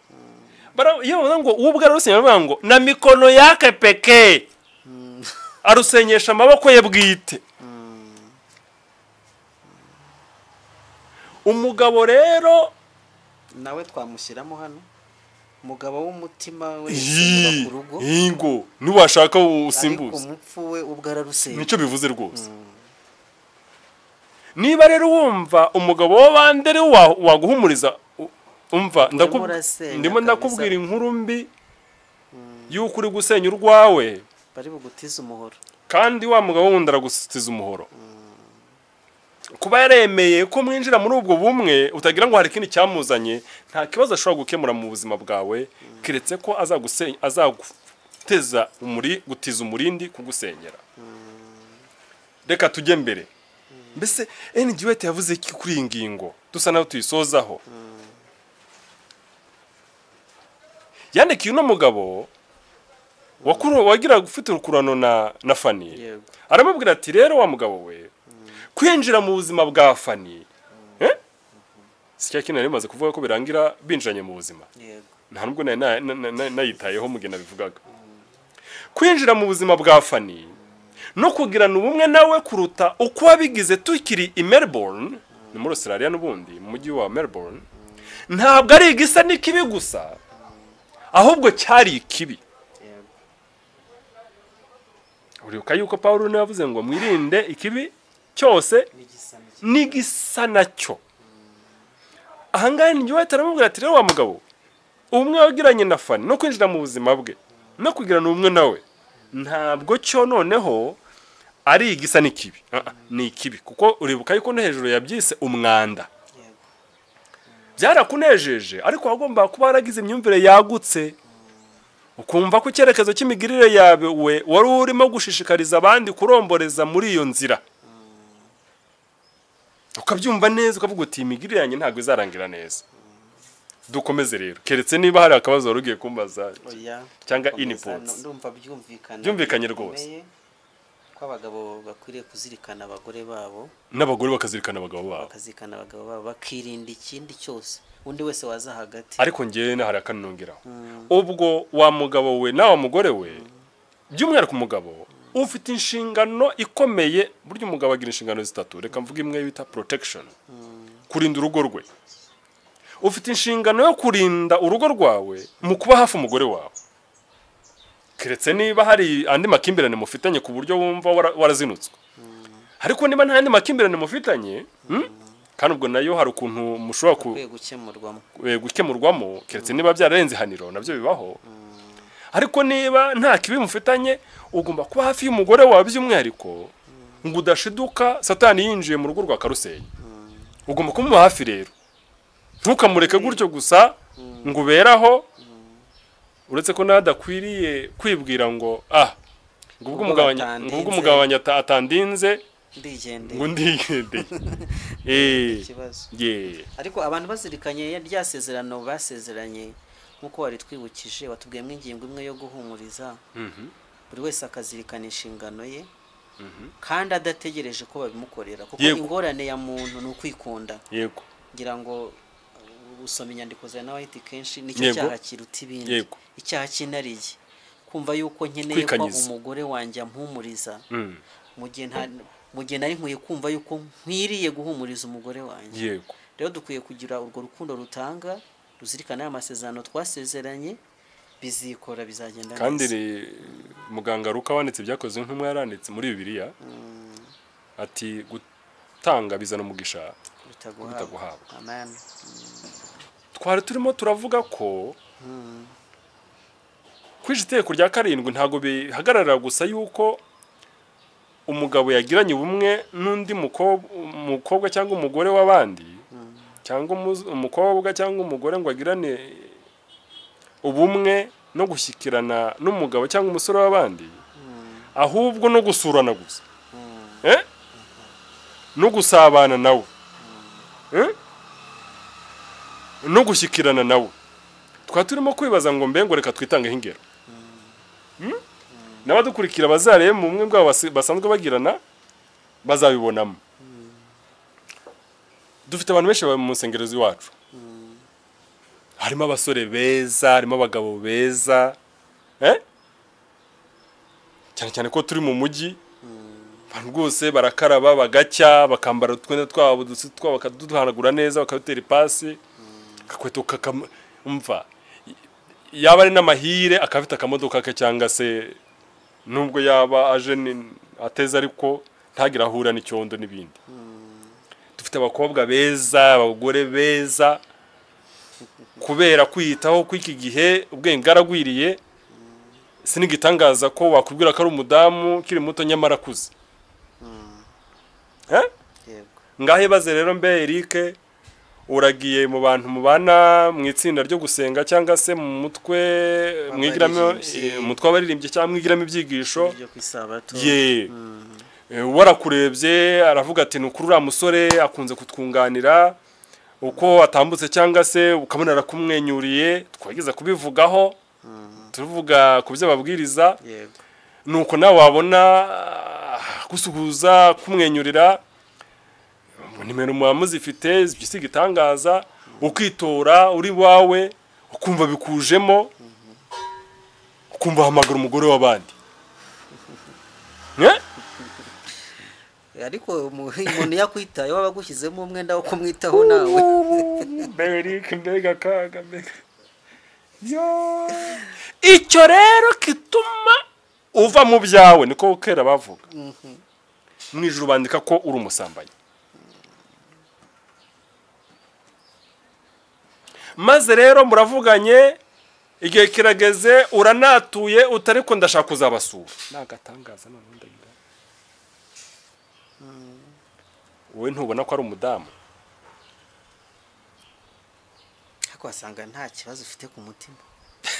Iyo bavuga ngo ubwe ararusenya, bavuga ngo na mikono yake pekee. Arusenyesha amaboko ye bwite. Umugabo rero nawe twamushyiramo hano, umugabo w'umutima wese yubaka urugo. Ingo niwashaka usimbuze. Ariko umupfu we ubwe ararusenya. Nicyo bivuze rwose. Niba rero wumva umugabo w'abandi ari waguhumuriza, umva ndimo ndakubwira inkuru mbi yuko uri gusenya urwawe, bari bugutiza umuhoro. Kandi wa mugabo wundi aragutiza umuhoro. Kuba yaremeye ko mwinjira muri ubwo bumwe, utagira ngo hari ikindi cyamuzanye, nta kibazo ashobora gukemura mu buzima bwawe, keretse ko azagusenya, azaguteza gutiza umurindi kugusenyera. Reka tujye mbere. Mbese N.G. White yavuze iki kuri iyi ngingo dusa naho tuyisozaho? Yandikiye uno mugabo wagira ufite urukurano na Fanny, aramubwira ati rero wa mugabo we, kwinjira mu buzima bwa Fanny, si cya kintu nari maze kuvuga ko birangira binjiranye mu buzima. Nta nubwo nayitayeho mugena bivugaga. Kwinjira mu buzima bwa Fanny no kugirana ubumwe nawe kuruta uko wabigize tukiri i Melbourne, ni muri Australia n'ubundi mu mujyi wa Melbourne, ntabwo ari igisa n'ikibi gusa, ahubwo cyari ikibi. Uribuka yuko Paulo niwe yavuze ngo mwirinde ikibi cyose n'igisa nacyo. Ahangaha ni White aramubwira ati rero wa mugabo, ubumwe wagiranye na Fanny no kwinjira mu buzima bwe no kugirana ubumwe nawe, ntabwo cyo noneho ari igisa n'ikibi. Ni ikibi, kuko uribuka yuko no hejuru yabyise umwanda. Byarakunejeje, ariko wagomba kuba waragize imyumvire yagutse, ukumva ko icyerekezo cy'imigirire yawe wari urimo gushishikariza abandi kuromboreza muri iyo nzira. Ukabyumva neza, ukavuga uti imigirire yanjye ntabwo izarangira neza. Dukomeze rero, keretse niba hari akabazo wari ugiye kumbaza cyangwa inputs. Ndumva byumvikana. Byumvikanye rwose. Ko abagabo bakwiriye kuzirikana abagore babo, n'abagore bakazirikana abagabo babo, bakazirikana abagabo babo, bakirinda ikindi cyose undi wese waza hagati. Ariko ngewe na hari akanongeraho, ubwo wa mugabo we na wa mugore we, by'umwihariko umugabo ufite inshingano ikomeye. Burya umugabo agira inshingano zitatu, reka mvuge imwe bita protection, kurinda urugo rwe. Ufite inshingano yo kurinda urugo rwawe mu kuba hafi umugore wawe, keretse niba hari andi makimbirane mufitanye ku buryo wumva warazinutswe. Ariko niba nta andi makimbirane mufitanye, kandi ubwo nayo hari ukuntu mushobora gukemurwamo, keretse niba byararenze ihaniro, nabyo bibaho. Ariko niba nta kibi mufitanye, ugomba kuba hafi y'umugore wawe by'umwihariko, ngo udashiduka Satani yinjiye mu rugo rwa karusenya. Ugomba kumuba hafi rero, ntukamureke gutyo gusa ngo uberaho. Uretse ko nadakwiriye kwibwira ngo ngo ubwo umugabanya atandinze ngo ndigendeye. Ariko abantu bazirikanye rya sezerano basezeranye, nkuko wari twibukije, watubwiyemo ingingo imwe yo guhumuriza, buri wese akazirikana inshingano ye, kandi adategereje ko babimukorera, kuko ingorane ya muntu ni ukwikunda. Yego, ngira ngo usoma inyandiko za White kenshi, nicyo cyaha kiruta ibindi, icyaha cy'inariye, kumva yuko nkeneye ko umugore wanjye ampumuriza, mu gihe nari nkwiye kumva yuko nkwiriye guhumuriza umugore wanjye. Yego, rero dukwiye kugira urwo rukundo rutanga, ruzirikana amasezerano twasezeranye, bizikora, bizagenda neza. Kandi muganga Ruka wanditse ibyakozwe nk'umwe yaranditse muri Bibiliya ati gutanga bizana umugisha bitaguhabwa. Amen. Twari turimo turavuga ko kwije iteko rya karindwi ntago bihagarara gusa yuko umugabo yagiranye ubumwe n'undi mukobwa cyangwa umugore w'abandi, cyangwa umukobwa cyangwa umugore ngo agirane ubumwe no gushyikirana n'umugabo cyangwa umusore w'abandi, ahubwo no gusurana gusa, no gusabana nawe, no gushyikirana nawe. Twa turimo kwibaza ngo mbe ngo reka twitangeho ingero, n'abadukurikira bazarebe mu bumwe bwabo basanzwe bagirana bazabibonamo. Dufite abantu benshi mu nsengero z'iwacu, harimo abasore beza, harimo abagabo beza, cyane cyane ko turi mu mujyi, abantu rwose barakaraba bagacya, bakambara utwenda twabo dutsi twabo, bakaduhanagura neza, bakadutera ipasi, akakweto kakamva, yaba ari n'amahire akafite akamodoka ke, cyangwa se nubwo yaba aje ateze ariko ntagira ahura n'icyondo n'ibindi. Dufite abakobwa beza, abagore beza, kubera kwiyitaho kw'iki gihe ubwenge bwaragwiriye, sinigitangaza ko wakubwira ko ari umudamu kiri muto nyamara akuze. Ngahe baze rero mbe Eric, uragiye mu bantu mubana mu itsinda ryo gusenga cyangwa se mu mutwe mwigiramo, umutwe w'abaririmbyi cyangwa mwigiramo ibyigisho ye, warakurebye aravuga ati nukuri uriya musore akunze kutwunganira uko atambutse, cyangwa se ukabona arakumwenyuriye, twageza kubivugaho tuvuga ku byo babwiriza. Nuko nawe wabona gusuhuza, kumwenyurira, nimero muba muzifite, ibyo igitangaza, ukitora uri wawe, ukumva bikujemo, ukumva hamagara umugore w'abandi. Ariko umuntu yakwitaye waba agushyizemo umwenda wo kumwitaho nawe. Mbega mbega kaga mbega. Icyo rero kituma uva mu byawe, niko kera bavuga. Mu ijuru bandika ko uri umusambanyi. Maze rero muravuganye, igihe kirageze, uranatuye, utariko ndashaka kuzabasura. Nagatangaza none ndagira. Wowe ntubona ko ari umudamu? Ariko wasanga nta kibazo ufite ku mutima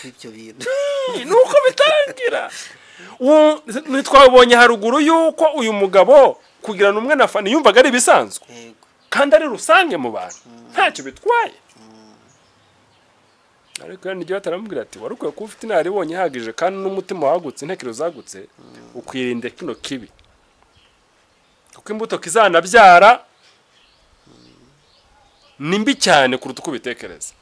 ibyo bintu. Nuko bitangira. Nitwabonye haruguru yuko uyu mugabo kugirana umwe na Fani yumvaga ari bisanzwe. Kandi ari rusange mu bantu. Ntacyo bitwaye. Ariko nijye bataramubwira ati wari ukwiye kuba ufite inararibonye ihagije kandi n'umutima wagutse, intekerezo zagutse, ukwirinde kino kibi. Kuko imbuto kizanabyara ni mbi cyane kuruta uko ubitekereza.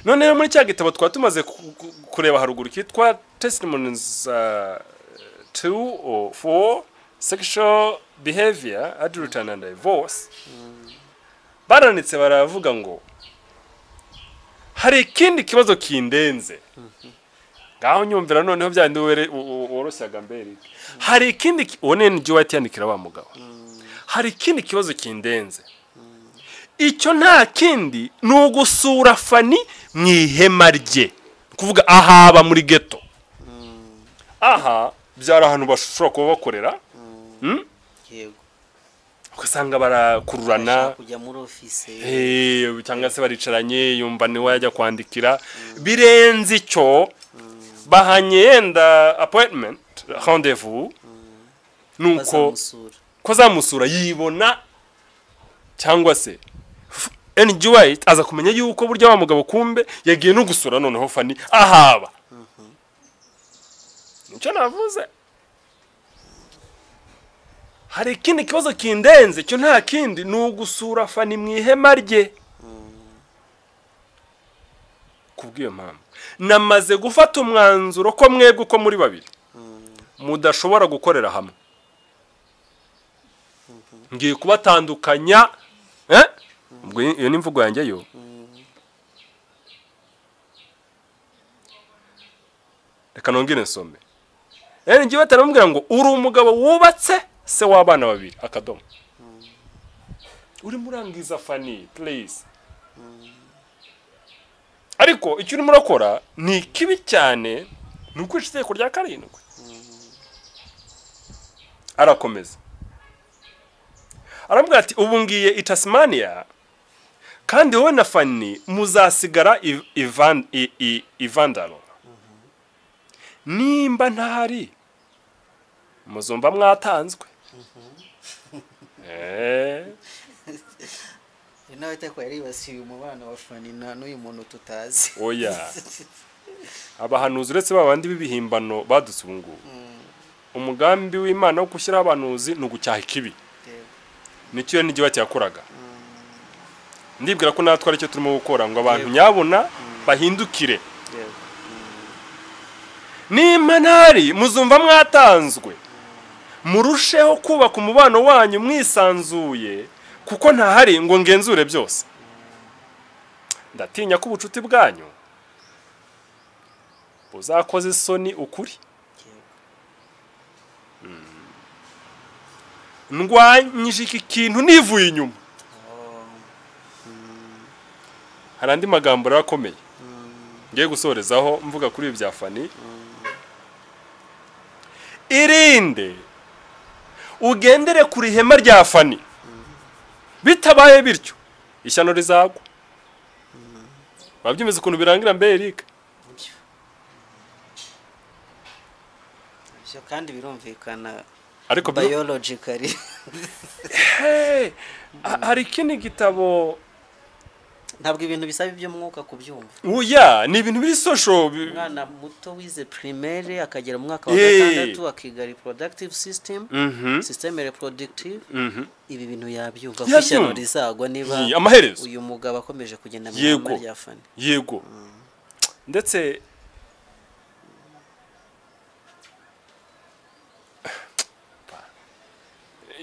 None muri cya gitabo twari tumaze kureba haruguru kitwa Testimonies 2 or 4 Sexual Behavior, Adultery and Divorce, baranitse baravuga ngo hari ikindi kibazo kindenze. Ngaho nyumvira noneho byandi woroshyaga mbere. Hari ikindi one ni White yandikira wa mugabo. Hari ikindi kibazo kindenze. Icyo nta kindi ni ugusura Fanny mu ihema rye, kuvuga ahaba muri ghetto. Aha byari ahantu bashobora kuba bakorera. Yego. Ugasanga barakururana kujya muri office, cyangwa se baricaranye, yumva ni we yajya kwandikira. Birenze icyo bahanye yenda appointment, rendezvous, nuko ko zamusura yibona, cyangwa se N.G. White aza kumenya yuko burya wa mugabo kumbe yagiye no gusura noneho Fanny ahaba. Nicyo navuze. Hari ikindi kibazo kindenze, cyo nta kindi ni ugusura Fanny mu ihema rye. Kubw'iyo mpamvu namaze gufata umwanzuro ko mwebwe uko muri babiri mudashobora gukorera hamwe. Ngiye kubatandukanya. Ubwo iyo ni imvugo yanjye yo. Reka nongere nsome. Ngiye bataramubwira ngo uri umugabo wubatse se w'abana babiri akadomo. Uri murangiza Fanny please. Ariko icyo urimo urakora ni kibi cyane, ni ukwica itegeko rya 7. Arakomeza aramubwira ati ubu ngiye i Tasmania, kandi wowe na Fanny muzasigara Ivandalo. Nimba ntahari muzumva mwatanzwe. Nawe itako yaribasiye umubano wa Fanny na n'uyu muntu tutazi. Oya. Abahanuzi uretse babandi b'ibihimbano badutse ubu ngubu. Umugambi w'Imana wo gushyiraho abahanuzi ni ugucyaha ikibi. Nicyo N.G. White yakoraga. Ndibwira ko natwe aricyo turimo gukora ngo abantu nyabona bahindukire. Nimba ntari muzumva mwatanzwe, murusheho kubaka umubano wanyu mwisanzuye, kuko ntahari ngo ngenzure byose. Ndatinya ko ubucuti bwanyu buzakoze isoni ukuri. Ndwanyije iki kintu nivuye inyuma. Hari andi magambo akomeye ngiye gusorezaho mvuga kuri ibi bya Fanny. Irinde ugendere kuri ihema rya Fanny, bitabaye bityo ishyano rizagwa. Wabyumvise ukuntu birangira mbe Eric? Ibyo kandi birumvikana ariko biologically. Hey, hari ikindi gitabo. Ntabwo ibintu bisaba iby'umwuka kubyumva. Oya, ni ibintu biri social. Umwana muto wize primaire akagera mu mwaka wa 6 akiga reproductive system, system reproductive, ibi bintu yabyumva ko ishyano rizagwa niba amaherezo uyu mugabo akomeje kugenda mu ihema rya Fanny. Yego. Ndetse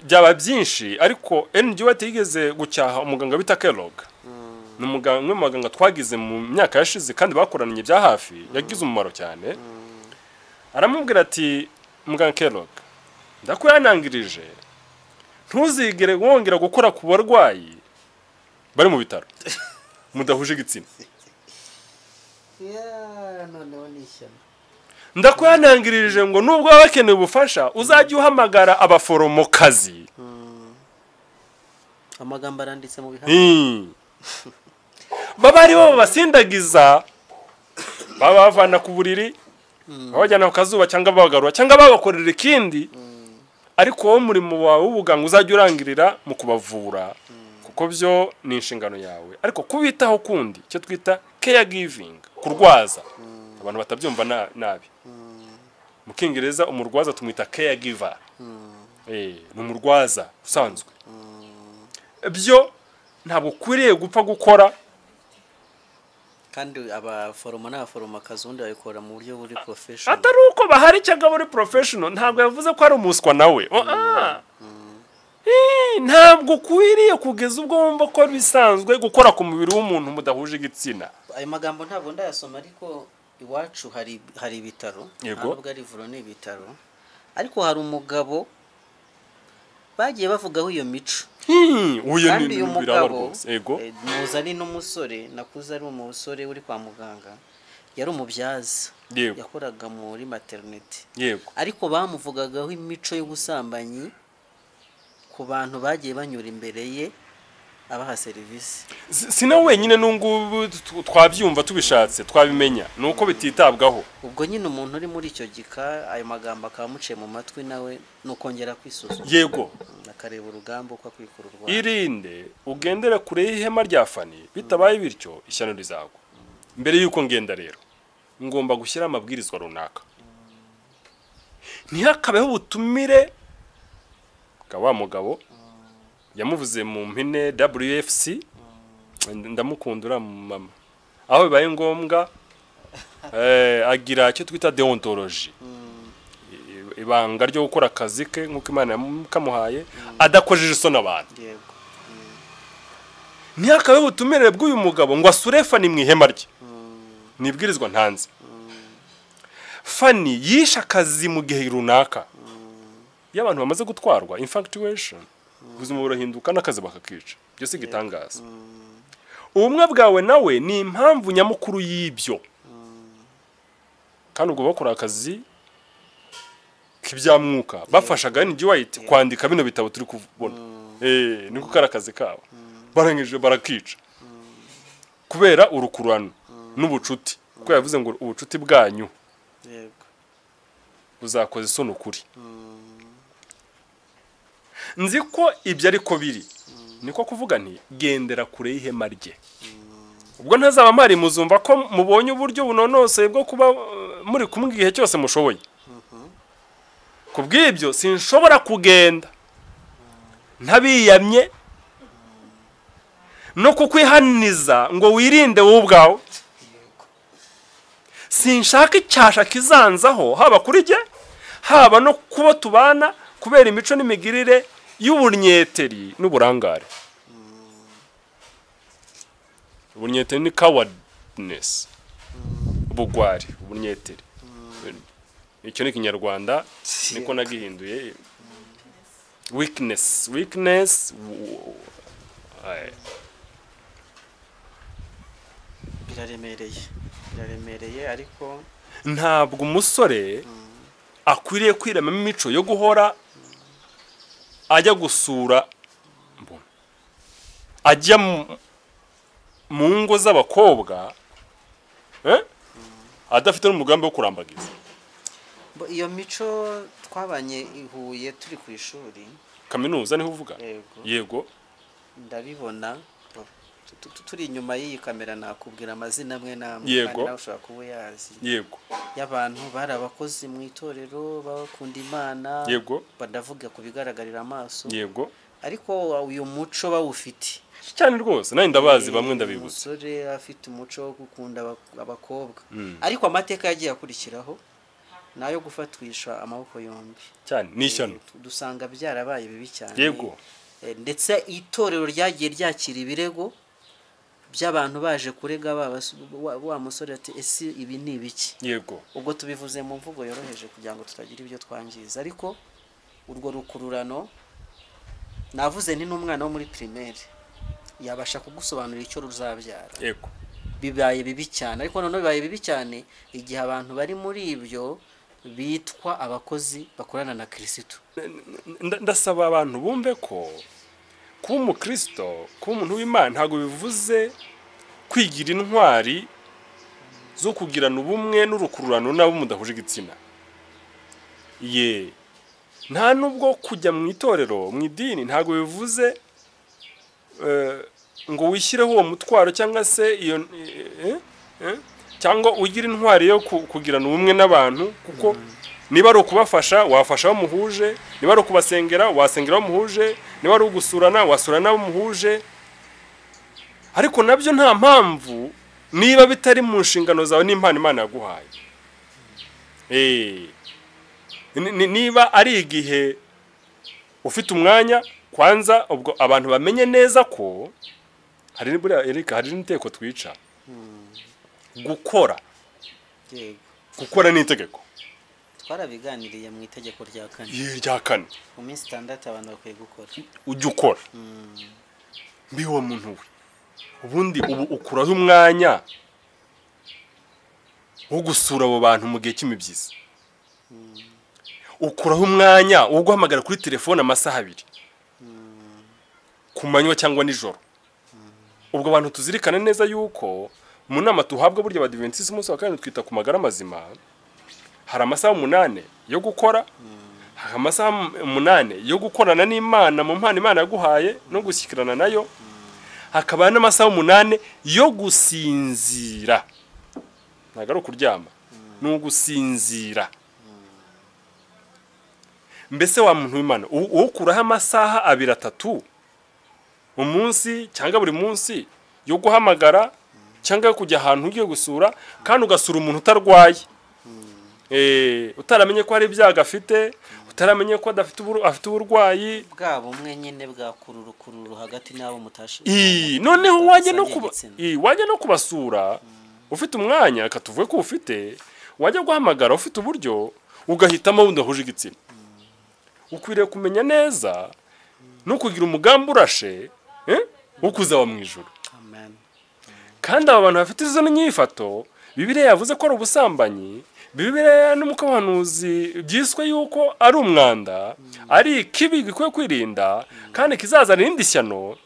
byaba byinshi, ariko N.G. White yigeze gucyaha umuganga bita Kellogg. Ni umuganga umwe mu baganga twagize mu myaka yashize kandi bakoranye bya hafi, yagize umumaro cyane. Aramubwira ati muganga Kellogg, ndakuyanangirije ntuzigere wongera gukora ku barwayi bari mu bitaro mudahuje igitsina. Ndakuyanangirije ngo nubwo baba bakeneye ubufasha uzajye uhamagara abaforomokazi. Amagambo aranditse mu bihamya. Baba ari bo basindagiza, baba bavana ku buriri, babajyana ku kazuba cyangwa babagarura cyangwa babakorera ikindi, ariko wowe umurimo wawe w'ubuganga uzajya urangirira mu kubavura, kuko byo ni inshingano yawe. Ariko kubitaho kundi icyo twita caregiving, kurwaza abantu batabyumva nabi. Mu Kingereza umurwaza tumwita caregiver. Ni umurwaza usanzwe. Byo ntabwo ukwiriye gupfa gukora. Kandi abaforomo n'abaforomakazi ubundi babikora mu buryo buri professional. Atari uko bahari cyangwa muri professional, ntabwo yavuze ko ari umuswa nawe. Ntabwo ukwiriye kugeza ubwo wumva ko bisanzwe gukora ku mubiri w'umuntu mudahuje igitsina. Ayo magambo ntabwo ndayasoma, ariko iwacu hari ibitaro, ntabwo ari ivuriro, ni ibitaro. Ariko hari umugabo bagiye bavugaho iyo mico. Kandi uyu mugabo muza ari n'umusore, nakuze ari umusore uri kwa muganga, yari umubyaza, yakoraga muri maternity. Ariko bamuvugagaho imico y'ubusambanyi ku bantu bagiye banyura imbere ye abaha serivisi. Sina wenyine n'ungubu twabyumva tubishatse twabimenya, nuko bititabwaho. Ubwo nyine umuntu uri muri icyo gika ayo magambo akamuciye mu matwi nawe nukongera kwisuzuma. Yego, akareba urugamba uko akwikura urwanda. Irinde ugendere kure y'ihema rya Fani, bitabaye bityo ishyano rizagwa. Mbere yuko ngenda rero ngomba gushyira amabwirizwa runaka. Ntihakabeho ubutumire bwa wa mugabo yamuvuze mu mpine WFC, ndamukundura mama, aho bibaye ngombwa agira icyo twita deontology, ibanga ryo gukora akazi ke nkuko Imana yakamuhaye adakojeje isoni abantu. Ntihakabeho ubutumire bw'uyu mugabo ngo asure Fani mu ihema rye, nibwirizwa ntanze. Fani yishe akazi mu gihe runaka, iyo abantu bamaze gutwarwa infatuation, ubuzima burahinduka n'akazi bakakica. Byo si gitangaza. Ubumwe bwawe nawe ni impamvu nyamukuru y'ibyo. Kandi ubwo bakora akazi k'ibyamwuka bafashaga Ellen G. White kwandika bino bitabo turi kubona. Niko kari akazi kabo. Barangije barakica kubera urukurano n'ubucuti, kuko yavuze ngo ubucuti bwanyu buzakoza isoni ukuri. Nzi ko ibyo ariko biri, niko kuvuga nti gendera kure y'ihema rye. Ubwo ntazaba mpari muzumva ko mubonye uburyo bunonoseye bwo kuba muri kumwe igihe cyose mushoboye. Kubw'ibyo sinshobora kugenda ntabiyamye no kukwihaniza ngo wirinde wowe ubwawe. Sinshaka icyasha kizanzaho haba kuri jye haba no kubo tubana, kubera imico n'imigirire y'ubunyeteri n'uburangare. Ubunyeteri ni cowardness, ubugwari, ubunyeteri. Icyo ni Kinyarwanda niko nagihinduye. Weakness, weakness. Biraremereye, biraremereye. Ariko ntabwo umusore akwiriye kwiremamo imico yo guhora ajya gusura, ajya mu ngo z'abakobwa adafite n'umugambi wo kurambagiza. Iyo mico twabanye ihuye turi ku ishuri kaminuza, niho uvuga? Yego, ndabibona. Turi inyuma y'iyi kamera nakubwira amazina amwe n'amwe, kandi nawe ushobora kuba uyazi. Yego, y'abantu bari abakozi mu itorero bakunda Imana. Yego, badavuga ku bigaragarira amaso. Yego, ariko uyu muco bawufite cyane rwose, nawe ndabazi bamwe ndabibutse. Umusore afite umuco wo gukunda abakobwa, ariko amateka yagiye akurikiraho nayo gufatwisha amaboko yombi cyane n'ishyano, dusanga byarabaye bibi cyane. Yego, ndetse itorero ryagiye ryakira ibirego by'abantu baje kurega wa musore ati ese ibi ni ibiki? Yego, ubwo tubivuze mu mvugo yoroheje kugira ngo tutagira ibyo twangiza, ariko urwo rukururano navuze nti n'umwana wo muri primaire yabasha kugusobanurira icyo ruzabyara. Yego, bibaye bibi cyane. Ariko noneho bibaye bibi cyane igihe abantu bari muri ibyo bitwa abakozi bakorana na Kristo. Ndasaba abantu bumve ko kuba umukristo, kuba umuntu w'Imana ntabwo bivuze kwigira intwari zo kugirana ubumwe n'urukururano n'abo mudahuje igitsina. Ye, nta nubwo kujya mu itorero, mu idini ntabwo bivuze ngo wishyireho uwo mutwaro cyangwa se iyo cyangwa ugira intwari yo kugirana ubumwe n'abantu, kuko Niba ari ukubafasha wafasha abo muhuje, niba ari ukubasengera wasengera abo muhuje, niba ari ugusurana wasurana abo muhuje. Ariko nabyo nta mpamvu niba bitari mu nshingano zawe n'impano Imana yaguhaye. Niba ari igihe ufite umwanya kwanza, ubwo abantu bamenye neza ko hari buriya Eric hari n'iteko twica gukora. Yego. Gukora ni itegeko. Twarabiganiriye mu itegeko rya kane. Rya kane. Mu minsi 6 abantu bakwiye gukora. Ujya ukora. Mbi wa muntu we. Ubundi ubu ukuraho umwanya wo gusura abo bantu mu gihe cy'imibyizi. Ukuraho umwanya wo guhamagara kuri telefone amasaha 2. Ku manywa cyangwa nijoro. Ubwo abantu tuzirikane neza yuko mu nama tuhabwa burya Abadiventisi umunsi wa kane twita ku magara mazima, hari amasaha 8 yo gukora, hari amasaha 8 yo gukorana n'Imana mu mpano Imana yaguhaye no gushyikirana nayo, hakaba n'amasaha 8 yo gusinzira. Ntabwo ari ukuryama, ni ugusinzira. Mbese wa muntu w'Imana ukuraho amasaha 2 3 umunsi cyangwa buri munsi yo guhamagara cyangwa kujya ahantu ugiye gusura, kandi ugasura umuntu utarwaye, utaramenye ko hari ibyago afite, utaramenye ko adafite afite uburwayi bwa bumwe nyine bwa kururu hagati n'abo mutashe. Noneho wajya no kubasura ufite umwanya, katuvuge ko ufite, wajya guhamagara ufite uburyo, ugahitamo wundi ahuje igitsina. Ukwiriye kumenya neza no kugira umugambi urashe wo kuzaba mu ijuru. Amen. Kandi aba bantu bafite izo nyifato, Bibiliya yavuze ko ari ubusambanyi, Bibiliya n'umukabanuzi byiswe yuko ari umwanda, ari ikibi gikwiye kwirinda kandi kizazana irindi shyano.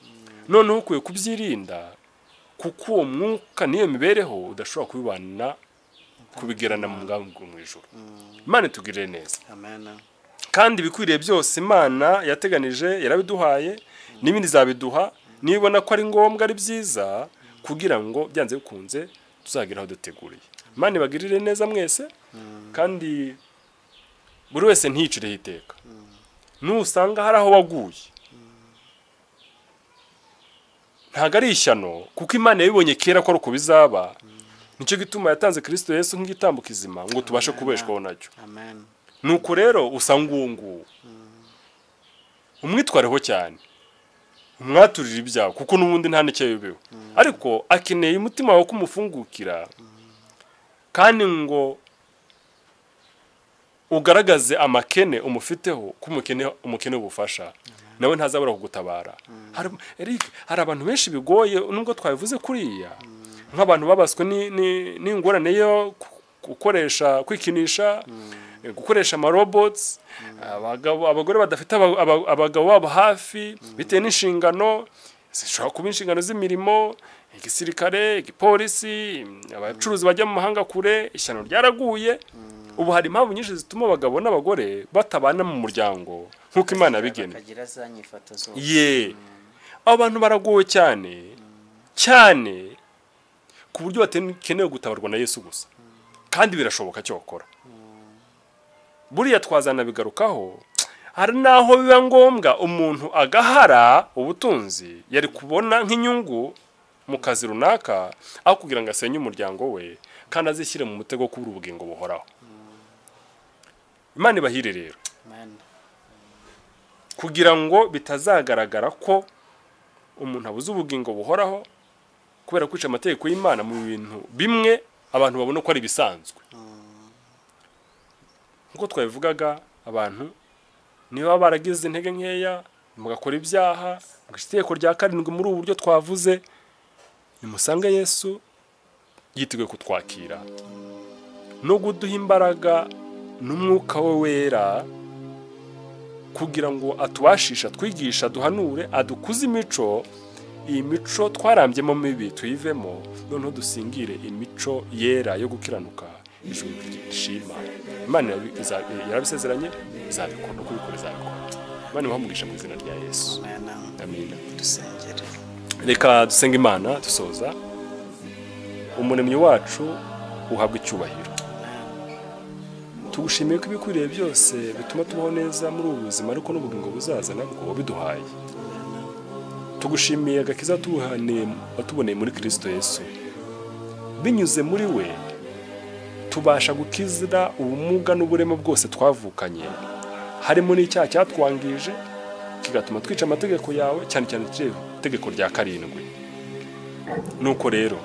Noneho ukwiye kubyirinda kuko uwo mwuka niyo mibereho udashobora kubibana kubigerana mu mugambi mu ijuru. Imana itugirire neza. Amen. Kandi ibikwiriye byose Imana yateganije yarabiduhaye, n'ibindi izabiduha nibona ko ari ngombwa ari byiza kugira ngo byanze bikunze tuzagira aho duteguriye. Imana ibagirire neza mwese, kandi buri wese ntiyicireho iteka. Nusanga hari aho waguye, ntabwo ari ishyano kuko Imana yabibonye kera ko ari uko bizaba. Nicyo gituma yatanze Kristo Yesu nk'igitambo kizima ngo tubashe kubeshwaho nacyo. Amen. Nuko rero usanga uwo nguwo umwitwareho cyane, umwaturira ibyago kuko n'ubundi nta n'icyo yobewe, ariko akeneye umutima wawe kumufungukira kandi ngo ugaragaze amakene umufiteho, ko umukene ubufasha, nawe ntazabura kugutabara. Eric, hari abantu benshi bigoye nubwo twabivuze kuriya, nk'abantu babaswe n'ingorane yo gukoresha kwikinisha, gukoresha ama robots, abagore badafite abagabo babo hafi bitewe n'inshingano zishobora kuba inshingano z'imirimo, igisirikare, igipolisi, abacuruzi bajya mu mahanga kure, ishyano ryaraguye. Ubu hari impamvu nyinshi zituma abagabo n'abagore batabana mu muryango nk'uko Imana yabigennye. Abantu baragowe cyane cyane ku buryo bakeneye gutabarwa na Yesu gusa, kandi birashoboka cyokora. Buriya twazana bigarukaho, hari naho biba ngombwa umuntu agahara ubutunzi yari kubona nk'inyungu mu kazi runaka, aho kugira ngo asenye umuryango we kandi azishyire mu mutego wo kubura ubugingo buhoraho. Imana ibahire rero, kugira ngo bitazagaragara ko umuntu abuze ubugingo buhoraho kubera kwica amategeko y'Imana mu bintu bimwe abantu babona ko ari bisanzwe. Nkuko twabivugaga, abantu niba baragize intege nkeya mugakora ibyaha, mugashyira rya karindwi muri ubu buryo twavuze, nimusange Yesu yiteguye kutwakira no kuduha imbaraga n'umwuka we wera kugira ngo atubashisha, twigisha, duhanure, adukuze imico. Iyi mico twarambyemo mibi tuyivemo, noneho dusingire imico yera yo gukiranuka ijuru rishima. Imana yarabisezeranye, izabikora no kubikora izabikora. Imana ibahe umugisha mu izina rya Yesu. Amen. Dusengere. Reka dusenge Imana dusoza. Umuremyi wacu uhabwa icyubahiro. Tugushimiye ko ibikwiriye byose bituma tubaho neza muri ubu buzima, ariko n'ubugingo buzaza nabwo wabiduhaye. Tugushimiye agakiza watuboneye muri Kristo Yesu. Binyuze muri we tubasha gukizira ubumuga n'uburema bwose twavukanye, harimo n'icyaha cyatwangije kigatuma twica amategeko yawe, cyane cyane itegeko rya 7. Nuko rero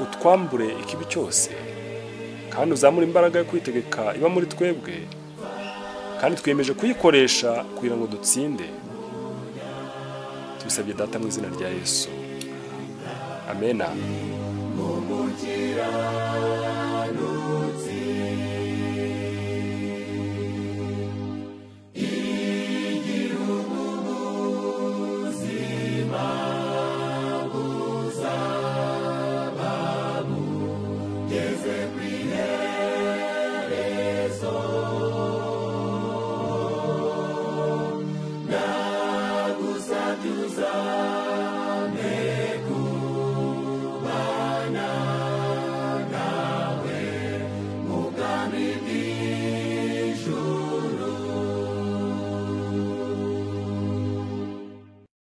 utwambure ikibi cyose, kandi uzamure imbaraga yo kwitegeka iba muri twebwe, kandi twiyemeje kuyikoresha kugira ngo dutsinde. Tubisabye Data mu izina rya Yesu, amena. Geze kwiherezo.